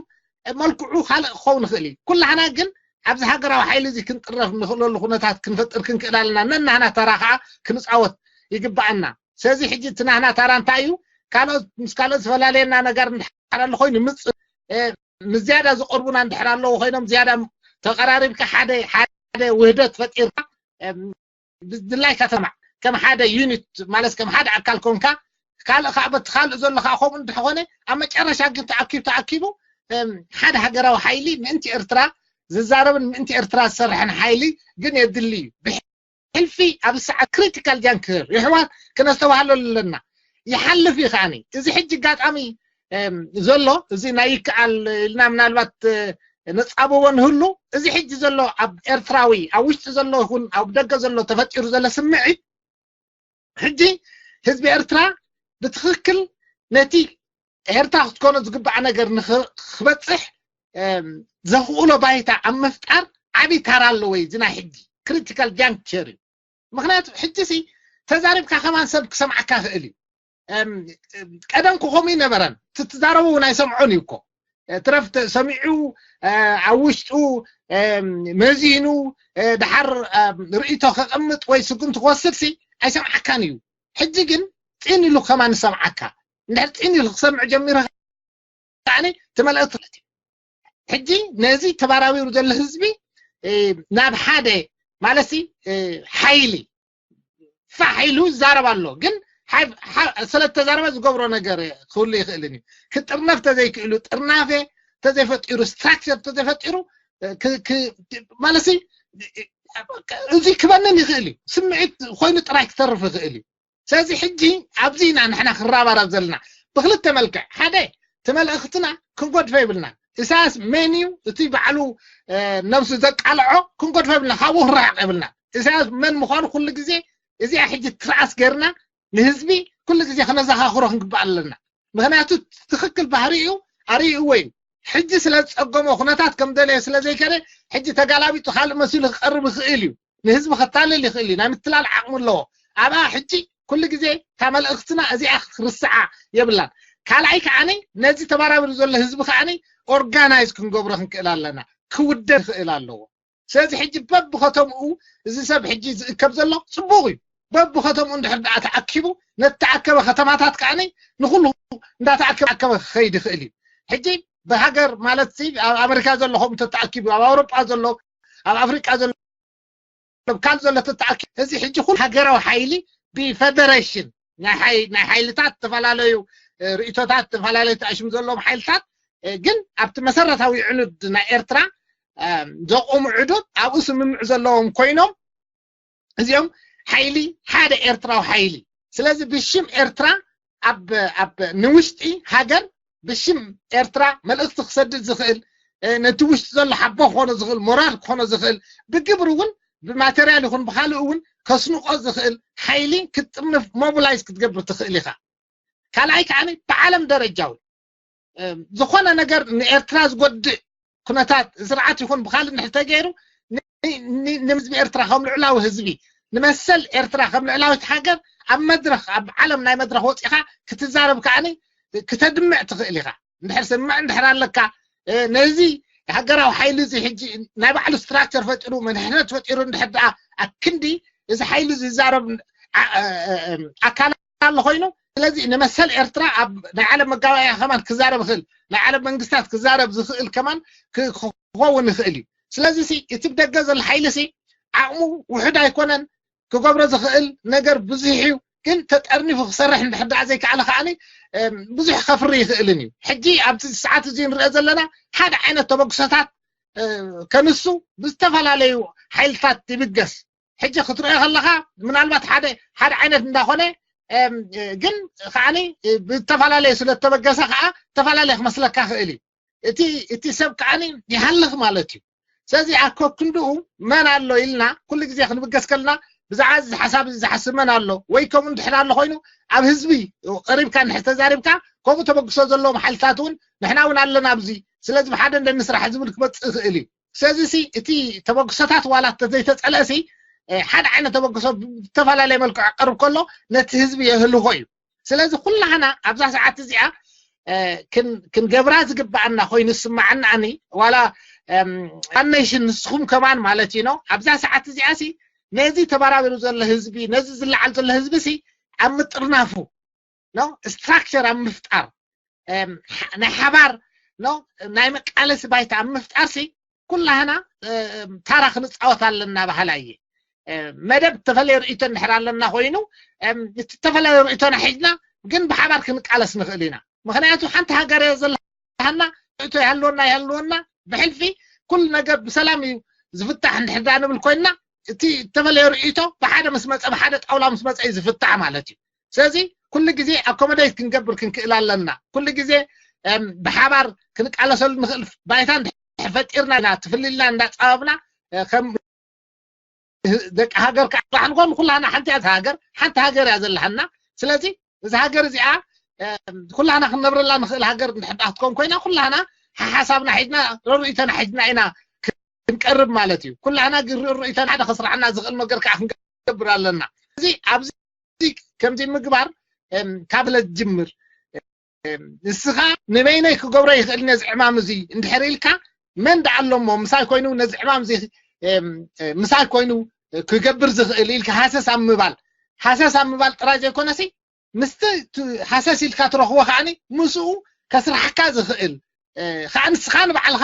መልክዑ ካልእ ክኸውን ይኽእል እዩ። ኩላህና ግን ኣብዚ ሃገራዊ ሓይሊ እዚ ክንጥረፍ ንኽእለሉ ኩነታት ክንፈጥር ክንክእል ኣለና። ነናህና ተራ ከዓ ክንፃወት ይግባኣና። ስለዚ ሕጂ እቲ ናህና ተራ እንታይ እዩ? ካልኦት ምስ ካልኦት ዝፈላለየና ነገር እንድሕር ኣሎ ኮይኑ ምፅ ምስ ዝያዳ ዝቀርቡና እንድሕር ኣለዉ ኮይኖም ዝያዳ ተቀራሪብካ ሓደ ሓደ ውህደት ፈጢርካ ድላይካ ተማዕ ከም ሓደ ዩኒት ማለት ከም ሓደ ኣካል ኮንካ ካልእ ከዓ በቲ ካልእ ዘሎ ከዓ ከምኡ እንተኾነ ኣብ መጨረሻ ግን ተኣኪቡ ተኣኪቡ ሓደ ሃገራዊ ሓይሊ ምእንቲ ኤርትራ ዝዛረብን ምእንቲ ኤርትራ ዝሰርሕን ሓይሊ ግን የድሊ እዩ። ብሕልፊ ኣብ ሰዓት ክሪቲካል ጃንክር ይሕዋት ክነስተባህለሉ ኣለና። ይሓልፍ እዩ ከዓኒ እዚ ሕጂ ኣጋጣሚ ዘሎ እዚ ናይ ይከኣል ኢልና ምናልባት ነፃብቦ ንህሉ እዚ ሕጂ ዘሎ ኣብ ኤርትራዊ ኣብ ውሽጢ ዘሎ ይኹን ኣብ ደገ ዘሎ ተፈጢሩ ዘሎ ስምዒት ሕጂ ህዝቢ ኤርትራ ብትኽክል ነቲ ኤርትራ ክትኮኖ ዝግባኣ ነገር ንክበፅሕ ዘኽእሎ ባይታ ኣብ ምፍጣር ዓብዪ ታራ ኣለዎ እዩ። እዚ ናይ ሕጂ ክሪቲካል ጃንክቸር እዩ። ምክንያቱ ሕጂ ሲ ተዛሪብካ ከማን ሰብ ክሰምዓካ ይኽእል እዩ። ቀደም ክኸምኡ ይነበረን ትዛረቡ እውን ኣይሰምዖን እዩ እኮ ትረፍ ሰሚዑ ኣብ ውሽጡ መዚኑ ድሓር ርእቶ ከቐምጥ ወይ ስጉምቲ ክወስድ ሲ ኣይሰምዓካን እዩ። ሕጂ ግን ፂን ኢሉ ከማን ይሰምዓካ። እንድሕር ፂን ኢሉ ክሰምዕ ጀሚሩ ከዓኒ ትመልእት ማለት እዩ። ሕጂ ነዚ ተባራቢሩ ዘሎ ህዝቢ ናብ ሓደ ማለት ሓይሊ ፋሕ ኢሉ ይዛረብ ኣሎ። ግን ስለተዛረበ ዝገብሮ ነገር ክህሉ ይኽእልን እዩ። ክጥርነፍ ተዘይክእሉ ጥርናፌ ተዘይፈጢሩ ስትራክቸር ተዘይፈጢሩ ማለት እዚ ክበንን ይኽእል እዩ። ስምዒት ኮይኑ ጥራይ ክተርፍ ይኽእል እዩ። ስለዚ ሕጂ ኣብዚ ኢና ንሕና ክረባረብ ዘለና ብክልተ መልክዕ። ሓደ እቲ መልእኽትና ክንጎድፈ ይብልና። ኢሳያስ መን እዩ እቲ ባዕሉ ነብሱ ዘቃልዖ ክንጎድፈ ይብልና፣ ካብኡ ክረሓቕ ይብልና። ኢሳያስ መን ምዃኑ ኩሉ ግዜ እዚኣ ሕጂ ትርኣስ ገይርና ንህዝቢ ኩሉ ግዜ ከነዘኻኽሮ ክንግባእ ኣለና። ምክንያቱ ትኽክል ባህሪኡ ኣርእይዎ እዩ። ሕጂ ስለ ዝፀገሞ ኩነታት ከም ደለየ ስለ ዘይከደ ሕጂ ተጋላቢጡ ካልእ መሲሉ ክቐርብ ይኽእል እዩ። ንህዝቢ ከታልል ይኽእል እዩ። ናይ ምትላል ዓቕሚ ኣለዎ። ኣብኣ ሕጂ ኩሉ ግዜ እታ መልእኽትና እዚኣ ክርስዓ የብላን። ካልኣይ ከዓኒ ነዚ ተባራብሪ ዘሎ ህዝቢ ከዓኒ ኦርጋናይዝ ክንገብሮ ክንክእል ኣለና። ክውደብ ይኽእል ኣለዎ። ስለዚ ሕጂ በብከተምኡ እዚ ሰብ ሕጂ ዝእከብ ዘሎ ፅቡቕ እዩ። በብከተምኡ እንድሕር ደኣ ተኣኪቡ ነተኣከበ ከተማታት ከዓኒ ንኩሉ እንዳተኣከበ ክኸይድ ይኽእል እዩ። ሕጂ ብሃገር ማለት ኣብ ኣሜሪካ ዘሎ ከምኡ ተተኣኪቡ ኣብ ኣውሮጳ ዘሎ ኣብ ኣፍሪቃ ዘሎ ኣብ ካልእ ዘሎ ተተኣኪቡ እዚ ሕጂ ኩሉ ሃገራዊ ሓይሊ ብፈደሬሽን ናይ ሓይልታት ዝተፈላለዩ ርእቶታት ዝተፈላለዩ ተኣሽሙ ዘለዎም ሓይልታት ግን ኣብቲ መሰረታዊ ዕኑድ ናይ ኤርትራ ዘቆሙ ዕዱድ ኣብኡ ስምምዕ ዘለዎም ኮይኖም እዚኦም ሓይሊ ሓደ ኤርትራዊ ሓይሊ ስለዚ ብሽም ኤርትራ ኣብ ኣብ ንውሽጢ ሃገር ብሽም ኤርትራ መልእኽቲ ክሰድድ ዝኽእል ነቲ ውሽጢ ዘሎ ሓቦ ክኾኖ ዝኽእል ሞራል ክኾኖ ዝኽእል ብግብሪ እውን ብማቴርያል ይኹን ብካልእ እውን ከስንቆ ዝኽእል ሓይሊ ክትጥርንፍ ሞቢላይዝ ክትገብር ትኽእል ኢኻ። ካልኣይ ከዓ ብዓለም ደረጃ እውን ዝኾነ ነገር ንኤርትራ ዝጎድእ ኩነታት ስርዓት ይኹን ብካልእ እንድሕር ተገይሩ ንህዝቢ ኤርትራ ከም ልዕላዊ ህዝቢ ንመሰል ኤርትራ ከም ልዕላዊት ሃገር ኣብ መድረኽ ኣብ ዓለም ናይ መድረኽ ወፂኻ ክትዛረብ ከዓ ክተድምዕ ትኽእል ኢኻ። እንድሕር ስምዕ እንድሕር ኣለካ ነዚ ሃገራዊ ሓይሊ እዚ ሕጂ ናይ ባዕሉ ስትራክቸር ፈጢሩ መንሕነት ፈጢሩ እንድሕር ደኣ ኣክንዲ እዚ ሓይሊ ዝዛረብ ኣካላት ኣሎ ኮይኑ፣ ስለዚ ንመሰል ኤርትራ ኣብ ናይ ዓለም መጋባእያ ከማን ክዛረብ ይኽእል፣ ናይ ዓለም መንግስታት ክዛረብ ዝኽእል ከማን ክኸውን ይኽእል እዩ። ስለዚ እቲ ብደገ ዘሎ ሓይሊ ዓቕሙ ውሑድ ኣይኮነን፣ ክገብሮ ዝኽእል ነገር ብዙሕ እዩ። ግን ተጠርኒፉ ክሰርሕ እንድሕር ደኣ ዘይከኣለ ከዓኒ ብዙሕ ከፍሪ ይኽእልን እዩ። ሕጂ ኣብዚ ሰዓት እዚ ንሪኦ ዘለና ሓደ ዓይነት ተበግሶታት ከንሱ ብዝተፈላለዩ ሓይልታት ይብገስ። ሕጂ ክትሪኦ ከለኻ ምናልባት ሓደ ሓደ ዓይነት እንዳኾነ ግን ከዓኒ ብዝተፈላለየ ስለ እተበገሰ ከዓ ዝተፈላለየ ክመስለካ ክእል እዩ። እቲ እቲ ሰብ ከዓኒ ይሃልኽ ማለት እዩ። ስለዚ ኣኮ ክንድኡ መን ኣሎ ኢልና ኩሉ ግዜ ክንብገስ ከልና ብዛዕባ እዚ ሓሳብ እዚ ዝሓስብ መን ኣሎ ወይ ከምኡ እንድሕር ኣሎ ኮይኑ ኣብ ህዝቢ ቀሪብካ እንድሕር ተዛሪብካ ከምኡ ተበግሶ ዘለዎም ሓይልታት እውን ንሕና እውን ኣለና ኣብዚ ስለዚ ብሓደ እንደንስራሕ ዝብል ክመፅእ ይኽእል እዩ። ስለዚ እቲ ተበግሶታት ዋላ ዘይተፀለእሲ ሓደ ዓይነት ተበግሶ ብዝተፈላለየ መልክዑ ክቀርብ ከሎ ነቲ ህዝቢ የህልኾ እዩ። ስለዚ ኩላህና ኣብዛ ሰዓት እዚኣ ክንገብራ ዝግባኣና ኮይኑ ዝስማዓና ኣኒ ዋላ ኣነሽን ንስኹም ከማን ማለት እዩ ነው። ኣብዛ ሰዓት እዚኣ ሲ ነዚ ተበራቢሩ ዘሎ ህዝቢ ነዚ ዝለዓል ዘሎ ህዝቢ ሲ ኣብ ምጥርናፉ ነው ስትራክቸር ኣብ ምፍጣር ናይ ሓባር ነው ናይ መቃለሲ ባይታ ኣብ ምፍጣር ሲ ኩላህና ታራ ክንፃወት ኣለና ባህላ እየ። መደብ ተፈለየ ርእይቶ እንድሕር ኣለና ኮይኑ እቲ ተፈለየ ርእይቶና ሒዝና ግን ብሓባር ክንቃለስ ንኽእል ኢና። ምክንያቱ ሓንቲ ሃገር እየ ዘለሃና ርእይቶ ይሃልወና ይሃልወና ብሕልፊ ኩሉ ነገር ብሰላም እዩ ዝፍታሕ እንድሕር ዳ ንብል ኮይንና እቲ እተፈለየ ርእይቶ ብሓደ ምስ መፀ ብሓደ ጣውላ ምስ መፀ እዩ ዝፍታሕ ማለት እዩ። ስለዚ ኩሉ ግዜ ኣኮመደይት ክንገብር ክንክእል ኣለና። ኩሉ ግዜ ብሓባር ክንቃለሰሉ ንኽእል ባይታ እንድሕር ፈጢርና ኢና ትፍልልና እንዳፃበብና ከም ደቂ ሃገር ከዓ ንኾን ኩላና ሓንቲ እያ ሃገር ሓንቲ ሃገር እያ ዘለሃና። ስለዚ እዚ ሃገር እዚኣ ኩላና ክንነብረላ ንኽእል ሃገር እንድሕር ክትከውን ኮይና ኩላና ሓሓሳብና ሒዝና ርኢቶና ሒዝና ኢና ክንቀርብ ማለት እዩ። ኩላና ርኢቶና ሓደ ከስራሕና ዝኽእል ነገር ከዓ ክንገብር ኣለና። እዚ ኣብዚ ከምዚ ምግባር ካብ ለጅምር ንስኻ ንበይነይ ክገብሮ ይኽእል ነዚ ዕማም እዚ እንድሕር ኢልካ መን ደኣ ኣሎ እሞ ምሳይ ኮይኑ ነዚ ዕማም እዚ ምሳይ ኮይኑ ክገብር ዝኽእል ኢልካ ሃሰስ ኣብ ምባል ሃሰስ ኣብ ምባል ጥራይ ዘይኮነሲ ምስቲ ሃሰስ ኢልካ ትረኽቦ ከዓኒ ምስኡ ከስራሕካ ዝኽእል ከዓ ንስኻ ንባዕልኻ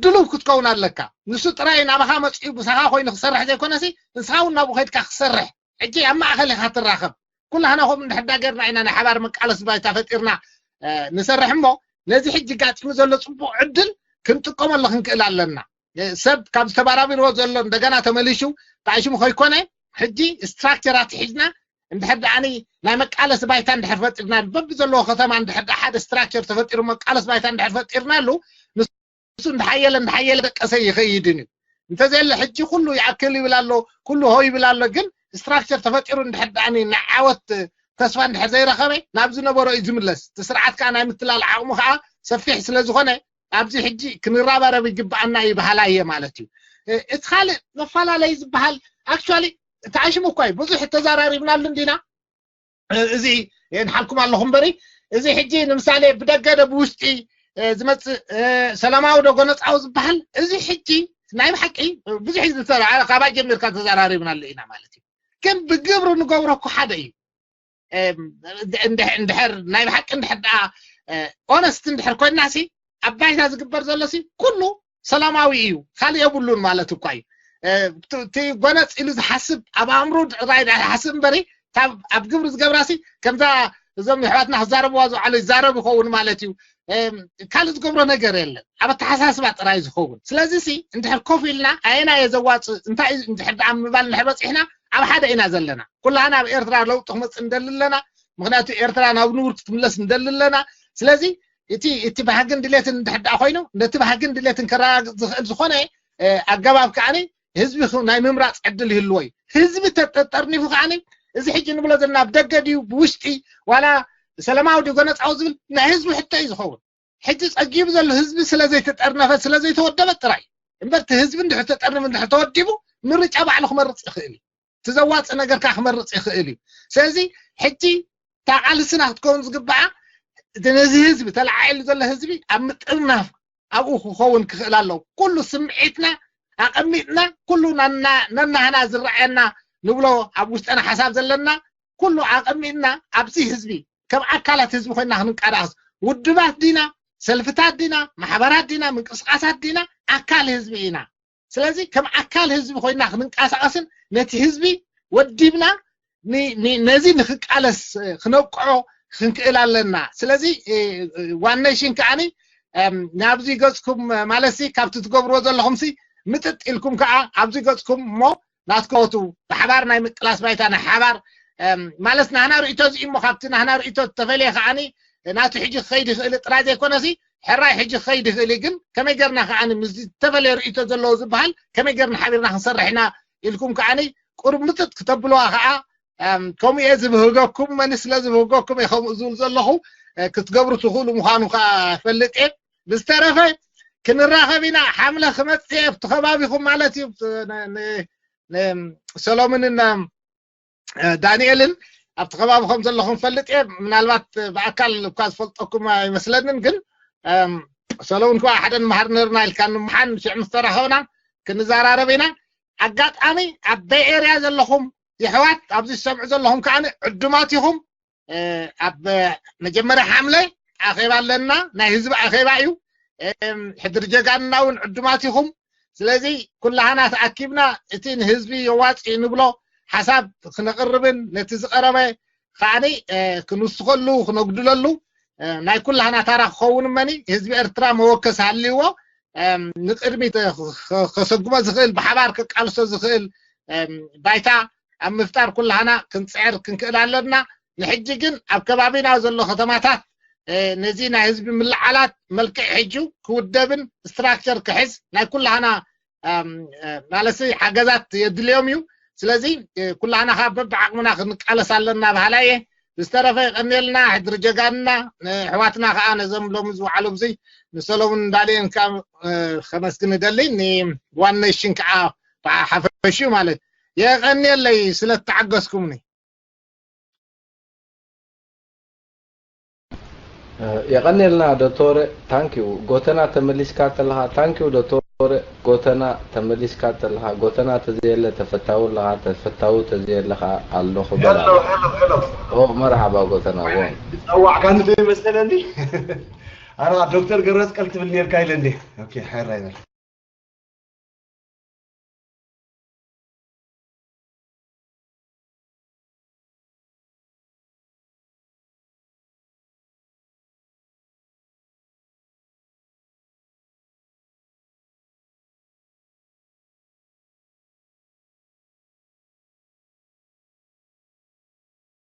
ድሉው ክትከውን ኣለካ። ንሱ ጥራይ ናባኻ መፅኡ ብሳኻ ኮይኑ ክሰርሕ ዘይኮነሲ ንስኻ እውን ናብኡ ከይድካ ክሰርሕ ሕጂ ኣብ ማእኸል ኢኻ ትራኸብ። ኩላህና ከምኡ እንድሕር ዳ ጌርና ኢና ናይ ሓባር መቃለሲ ባይታ ፈጢርና ንሰርሕ እሞ ነዚ ሕጂ ጋጢሙ ዘሎ ፅቡቕ ዕድል ክንጥቀመሉ ክንክእል ኣለና። ሰብ ካብ ዝተባራቢርዎ ዘሎ እንደገና ተመሊሹ ጣዕሽሙ ከይኮነ ሕጂ ስትራክቸራት ሒዝና እንድሕር ደኣኒ ናይ መቃለሲ ባይታ እንድሕር ፈጢርና በቢ ዘለዎ ከተማ እንድሕር ሓደ ስትራክቸር ተፈጢሩ መቃለሲ ባይታ እንድሕር ፈጢርናሉ ንሱ እንዳሓየለ እንዳሓየለ ደቀሰ ይኸይድን እዩ። እንተዘየለ ሕጂ ኩሉ ይኣክል ይብል ኣሎ፣ ኩሉ ሆ ይብል ኣሎ። ግን ስትራክቸር ተፈጢሩ እንድሕር ደኣ ንዓወት ተስፋ እንድሕር ዘይረኸበ ናብ ዝነበሮ እዩ ዝምለስ። እቲ ስርዓት ከዓ ናይ ምትላል ዓቕሙ ከዓ ሰፊሕ ስለ ዝኾነ ኣብዚ ሕጂ ክንራባረብ ይግብኣና እዩ በሃላይ እየ ማለት እዩ። እቲ ካልእ መፈላለይ ዝበሃል ኣክቹዋሊ ተዓሽሙ እኳ እዩ ብዙሕ ተዘራሪብናሉ እንዲና እዚ የንሓልኩም ኣለኹ እምበሪ እዚ ሕጂ ንምሳሌ ብደገ ዶ ብውሽጢ ዝመፅእ ሰላማዊ ዶ ጎነፃዊ ዝበሃል እዚ ሕጂ ናይ ብሓቂ ብዙሕ እዩ ዝተራ ካባይ ጀሚርካ ተዘራሪብናሉ ኢና ማለት እዩ። ግን ብግብሪ ንገብሮ እኮ ሓደ እዩ። እንድሕር ናይ ብሓቂ እንድሕር ደኣ ኦነስት እንድሕር ኮይንና ሲ ኣብ ባይታ ዝግበር ዘሎ ሲ ኩሉ ሰላማዊ እዩ፣ ካልእ የብሉን ማለት እኳ እዩ። እቲ ጎነፅ ኢሉ ዝሓስብ ኣብ ኣእምሮ ጥራይ ዝሓስብ እምበሪ ካብ ኣብ ግብሪ ዝገብራ ሲ ከምዛ እዞም የሕዋትና ክዛረብዋ ዝውዓሉ ይዛረብ ይኸውን ማለት እዩ። ካልእ ዝገብሮ ነገር የለን፣ ኣብ ኣተሓሳስባ ጥራይ ዝኸውን። ስለዚ ሲ እንድሕር ኮፍ ኢልና ኣየና እየ ዘዋፅእ እንታይ እንድሕር ደኣ ምባል እንድሕር በፂሕና ኣብ ሓደ ኢና ዘለና። ኩላህና ኣብ ኤርትራ ለውጢ ክመፅእ እንደሊ ኣለና። ምክንያቱ ኤርትራ ናብ ንቡር ክትምለስ እንደሊ ኣለና። ስለዚ እቲ እቲ ባህግን ድሌትን እንድሕር ደኣ ኮይኑ ነቲ ባህግን ድሌትን ከረጋግፅ ዝኽእል ዝኾነ ኣገባብ ከዓኒ ህዝቢ ናይ ምምራፅ ዕድል ይህልዎ እዩ። ህዝቢ ተጠርኒፉ ከዓኒ እዚ ሕጂ ንብሎ ዘለና ብደገ ድዩ ብውሽጢ ዋላ ሰላማዊ ድዩ ጎነፃዊ ዝብል ናይ ህዝቢ ሕቶ እዩ ዝኸውን። ሕጂ ፀጊቡ ዘሎ ህዝቢ ስለ ዘይተጠርነፈ ስለ ዘይተወደበ ጥራይ እምበር እቲ ህዝቢ እንድሕር ተጠርኒፉ እንድሕር ተወዲቡ ምርጫ ባዕሉ ክመርፅ ይኽእል እዩ። እቲ ዘዋፅእ ነገር ከዓ ክመርፅ ይኽእል እዩ። ስለዚ ሕጂ እታ ቃልስና ክትከውን ዝግባኣ ነዚ ህዝቢ ተለዓዒሉ ዘሎ ህዝቢ ኣብ ምጥርናፍ ኣብኡ ክኸውን ክኽእል ኣለዎ። ኩሉ ስምዒትና ኣቐሚጥና ኩሉ ነናህና ዝረኣየና ንብሎ ኣብ ውሽጥና ሓሳብ ዘለና ኩሉ ኣቐሚጥና ኣብዚ ህዝቢ ከም ኣካላት ህዝቢ ኮይና ክንንቀሳቐስ፣ ውድባት ዲና፣ ሰልፍታት ዲና፣ ማሕበራት ዲና፣ ምንቅስቃሳት ዲና፣ ኣካል ህዝቢ ኢና። ስለዚ ከም ኣካል ህዝቢ ኮይና ክንንቀሳቐስን ነቲ ህዝቢ ወዲብና ን- ን- ነዚ ንክቃለስ ክነብቅዖ ክንክእል ኣለና። ስለዚ ዋን ኔሽን ከዓኒ ናብዚ ገፅኩም ማለት ካብቲ ትገብርዎ ዘለኹም ምጥጥ ኢልኩም ከዓ ኣብዚ ገፅኩም እሞ ናትኮቱ ብሓባር ናይ ምቅላስ ባይታ ናይ ሓባር ማለት ናህና ርእቶ እዚ እሞ ካብቲ ናህና ርእቶ ዝተፈለየ ከዓኒ ናቱ ሕጂ ክኸይድ ይኽእል ጥራይ ዘይኮነሲ ሕራይ ሕጂ ክኸይድ ይኽእል እዩ። ግን ከመይ ገርና ከዓኒ ምስ ዝተፈለየ ርእቶ ዘለዎ ዝበሃል ከመይ ገርና ሓቢርና ክንሰርሕ ኢና ኢልኩም ከዓኒ ቁርምጥጥ ክተብልዋ ከዓ ከምኡ እየ ዝብህገኩም። መን ስለ ዝብህገኩም እየ ከምኡ ዝብል ዘለኹ ክትገብሩ ትኽእሉ ምዃኑ ከዓ ፈልጥ እየ። ብዝተረፈ ክንራኸብ ኢና። ሓምለ ክመፅእ እየ ኣብቲ ከባቢኹም ማለት እዩ። ሰሎሞንን ዳንኤልን ኣብቲ ከባቢ ከም ዘለኹም ፈልጥ እየ። ምናልባት ብኣካል እኳ ዝፈልጠኩም ኣይመስለንን፣ ግን ሰሎሞን ከዓ ሓደ ንመሃር ነርና ኢልካ ንምሓን ሽዕ ምስ ተራኸብና ክንዘራረብ ኢና። ኣጋጣሚ ኣብ ቤይ ኤርያ ዘለኹም የሕዋት ኣብዚ ዝሰምዑ ዘለኹም ከዓ ዕዱማት ኢኹም። ኣብ መጀመርያ ሓምለ ኣኼባ ኣለና፣ ናይ ህዝቢ ኣኼባ እዩ። ሕድሪ ጀጋንና እውን ዕዱማት ኢኹም። ስለዚ ኩላህና ተኣኪብና እቲ ንህዝቢ የዋፅእ ንብሎ ሓሳብ ክነቕርብን ነቲ ዝቐረበ ከዓኒ ክንውስኸሉ ክነጉድለሉ ናይ ኩላህና ታራ ክኸውን እመኒ ህዝቢ ኤርትራ መወከስ ሃልይዎ ንቅድሚት ከሰጉሞ ዝኽእል ብሓባር ከቃልሶ ዝኽእል ባይታ ኣብ ምፍጣር ኩላህና ክንፅዕር ክንክእል ኣለና። ንሕጂ ግን ኣብ ከባቢና ዘሎ ከተማታት ነዚ ናይ ህዝቢ ምልዓላት መልክዕ ሕጂ ክውደብን ስትራክቸር ክሕዝ ናይ ኩላህና ማለት ሓገዛት የድልዮም እዩ። ስለዚ ኩላህና ካብ በብዓቅምና ክንቃለስ ኣለና በሃላይ እየ። ዝተረፈ ይቀንየልና ሕድሪ ጀጋንና። ንኣሕዋትና ከዓ ነዞም ሎሚ ዝወዓሉ ብዙይ ንሰሎሙን እንዳልየን ከዓ ከመስግን እደሊ። ንዋን ኔሽን ከዓ ብሓፈሽኡ ማለት የቀንየለይ ስለ እተዓገስኩምኒ። የቀንየልና ዶቶረ። ታንኪዩ ጎተና ተመሊስካ ተለኻ። ታንኪዩ ዶቶረ። ጎተና ተመሊስካ ተለኻ። ጎተና ተዘየለ ተፈታዊ ኣለኻ፣ ተፈታዊ ተዘየለ ከዓ ኣሎ ክበል ኣሎ። ኦ መርሓባ ጎተና። ጸዋዕካኒ ዶ ይመስለኒ? ኣረ ዶክተር ገብረስቀል ትብል ኔርካ ኢለ እንዴ? ኦኬ፣ ሓራ ይበል።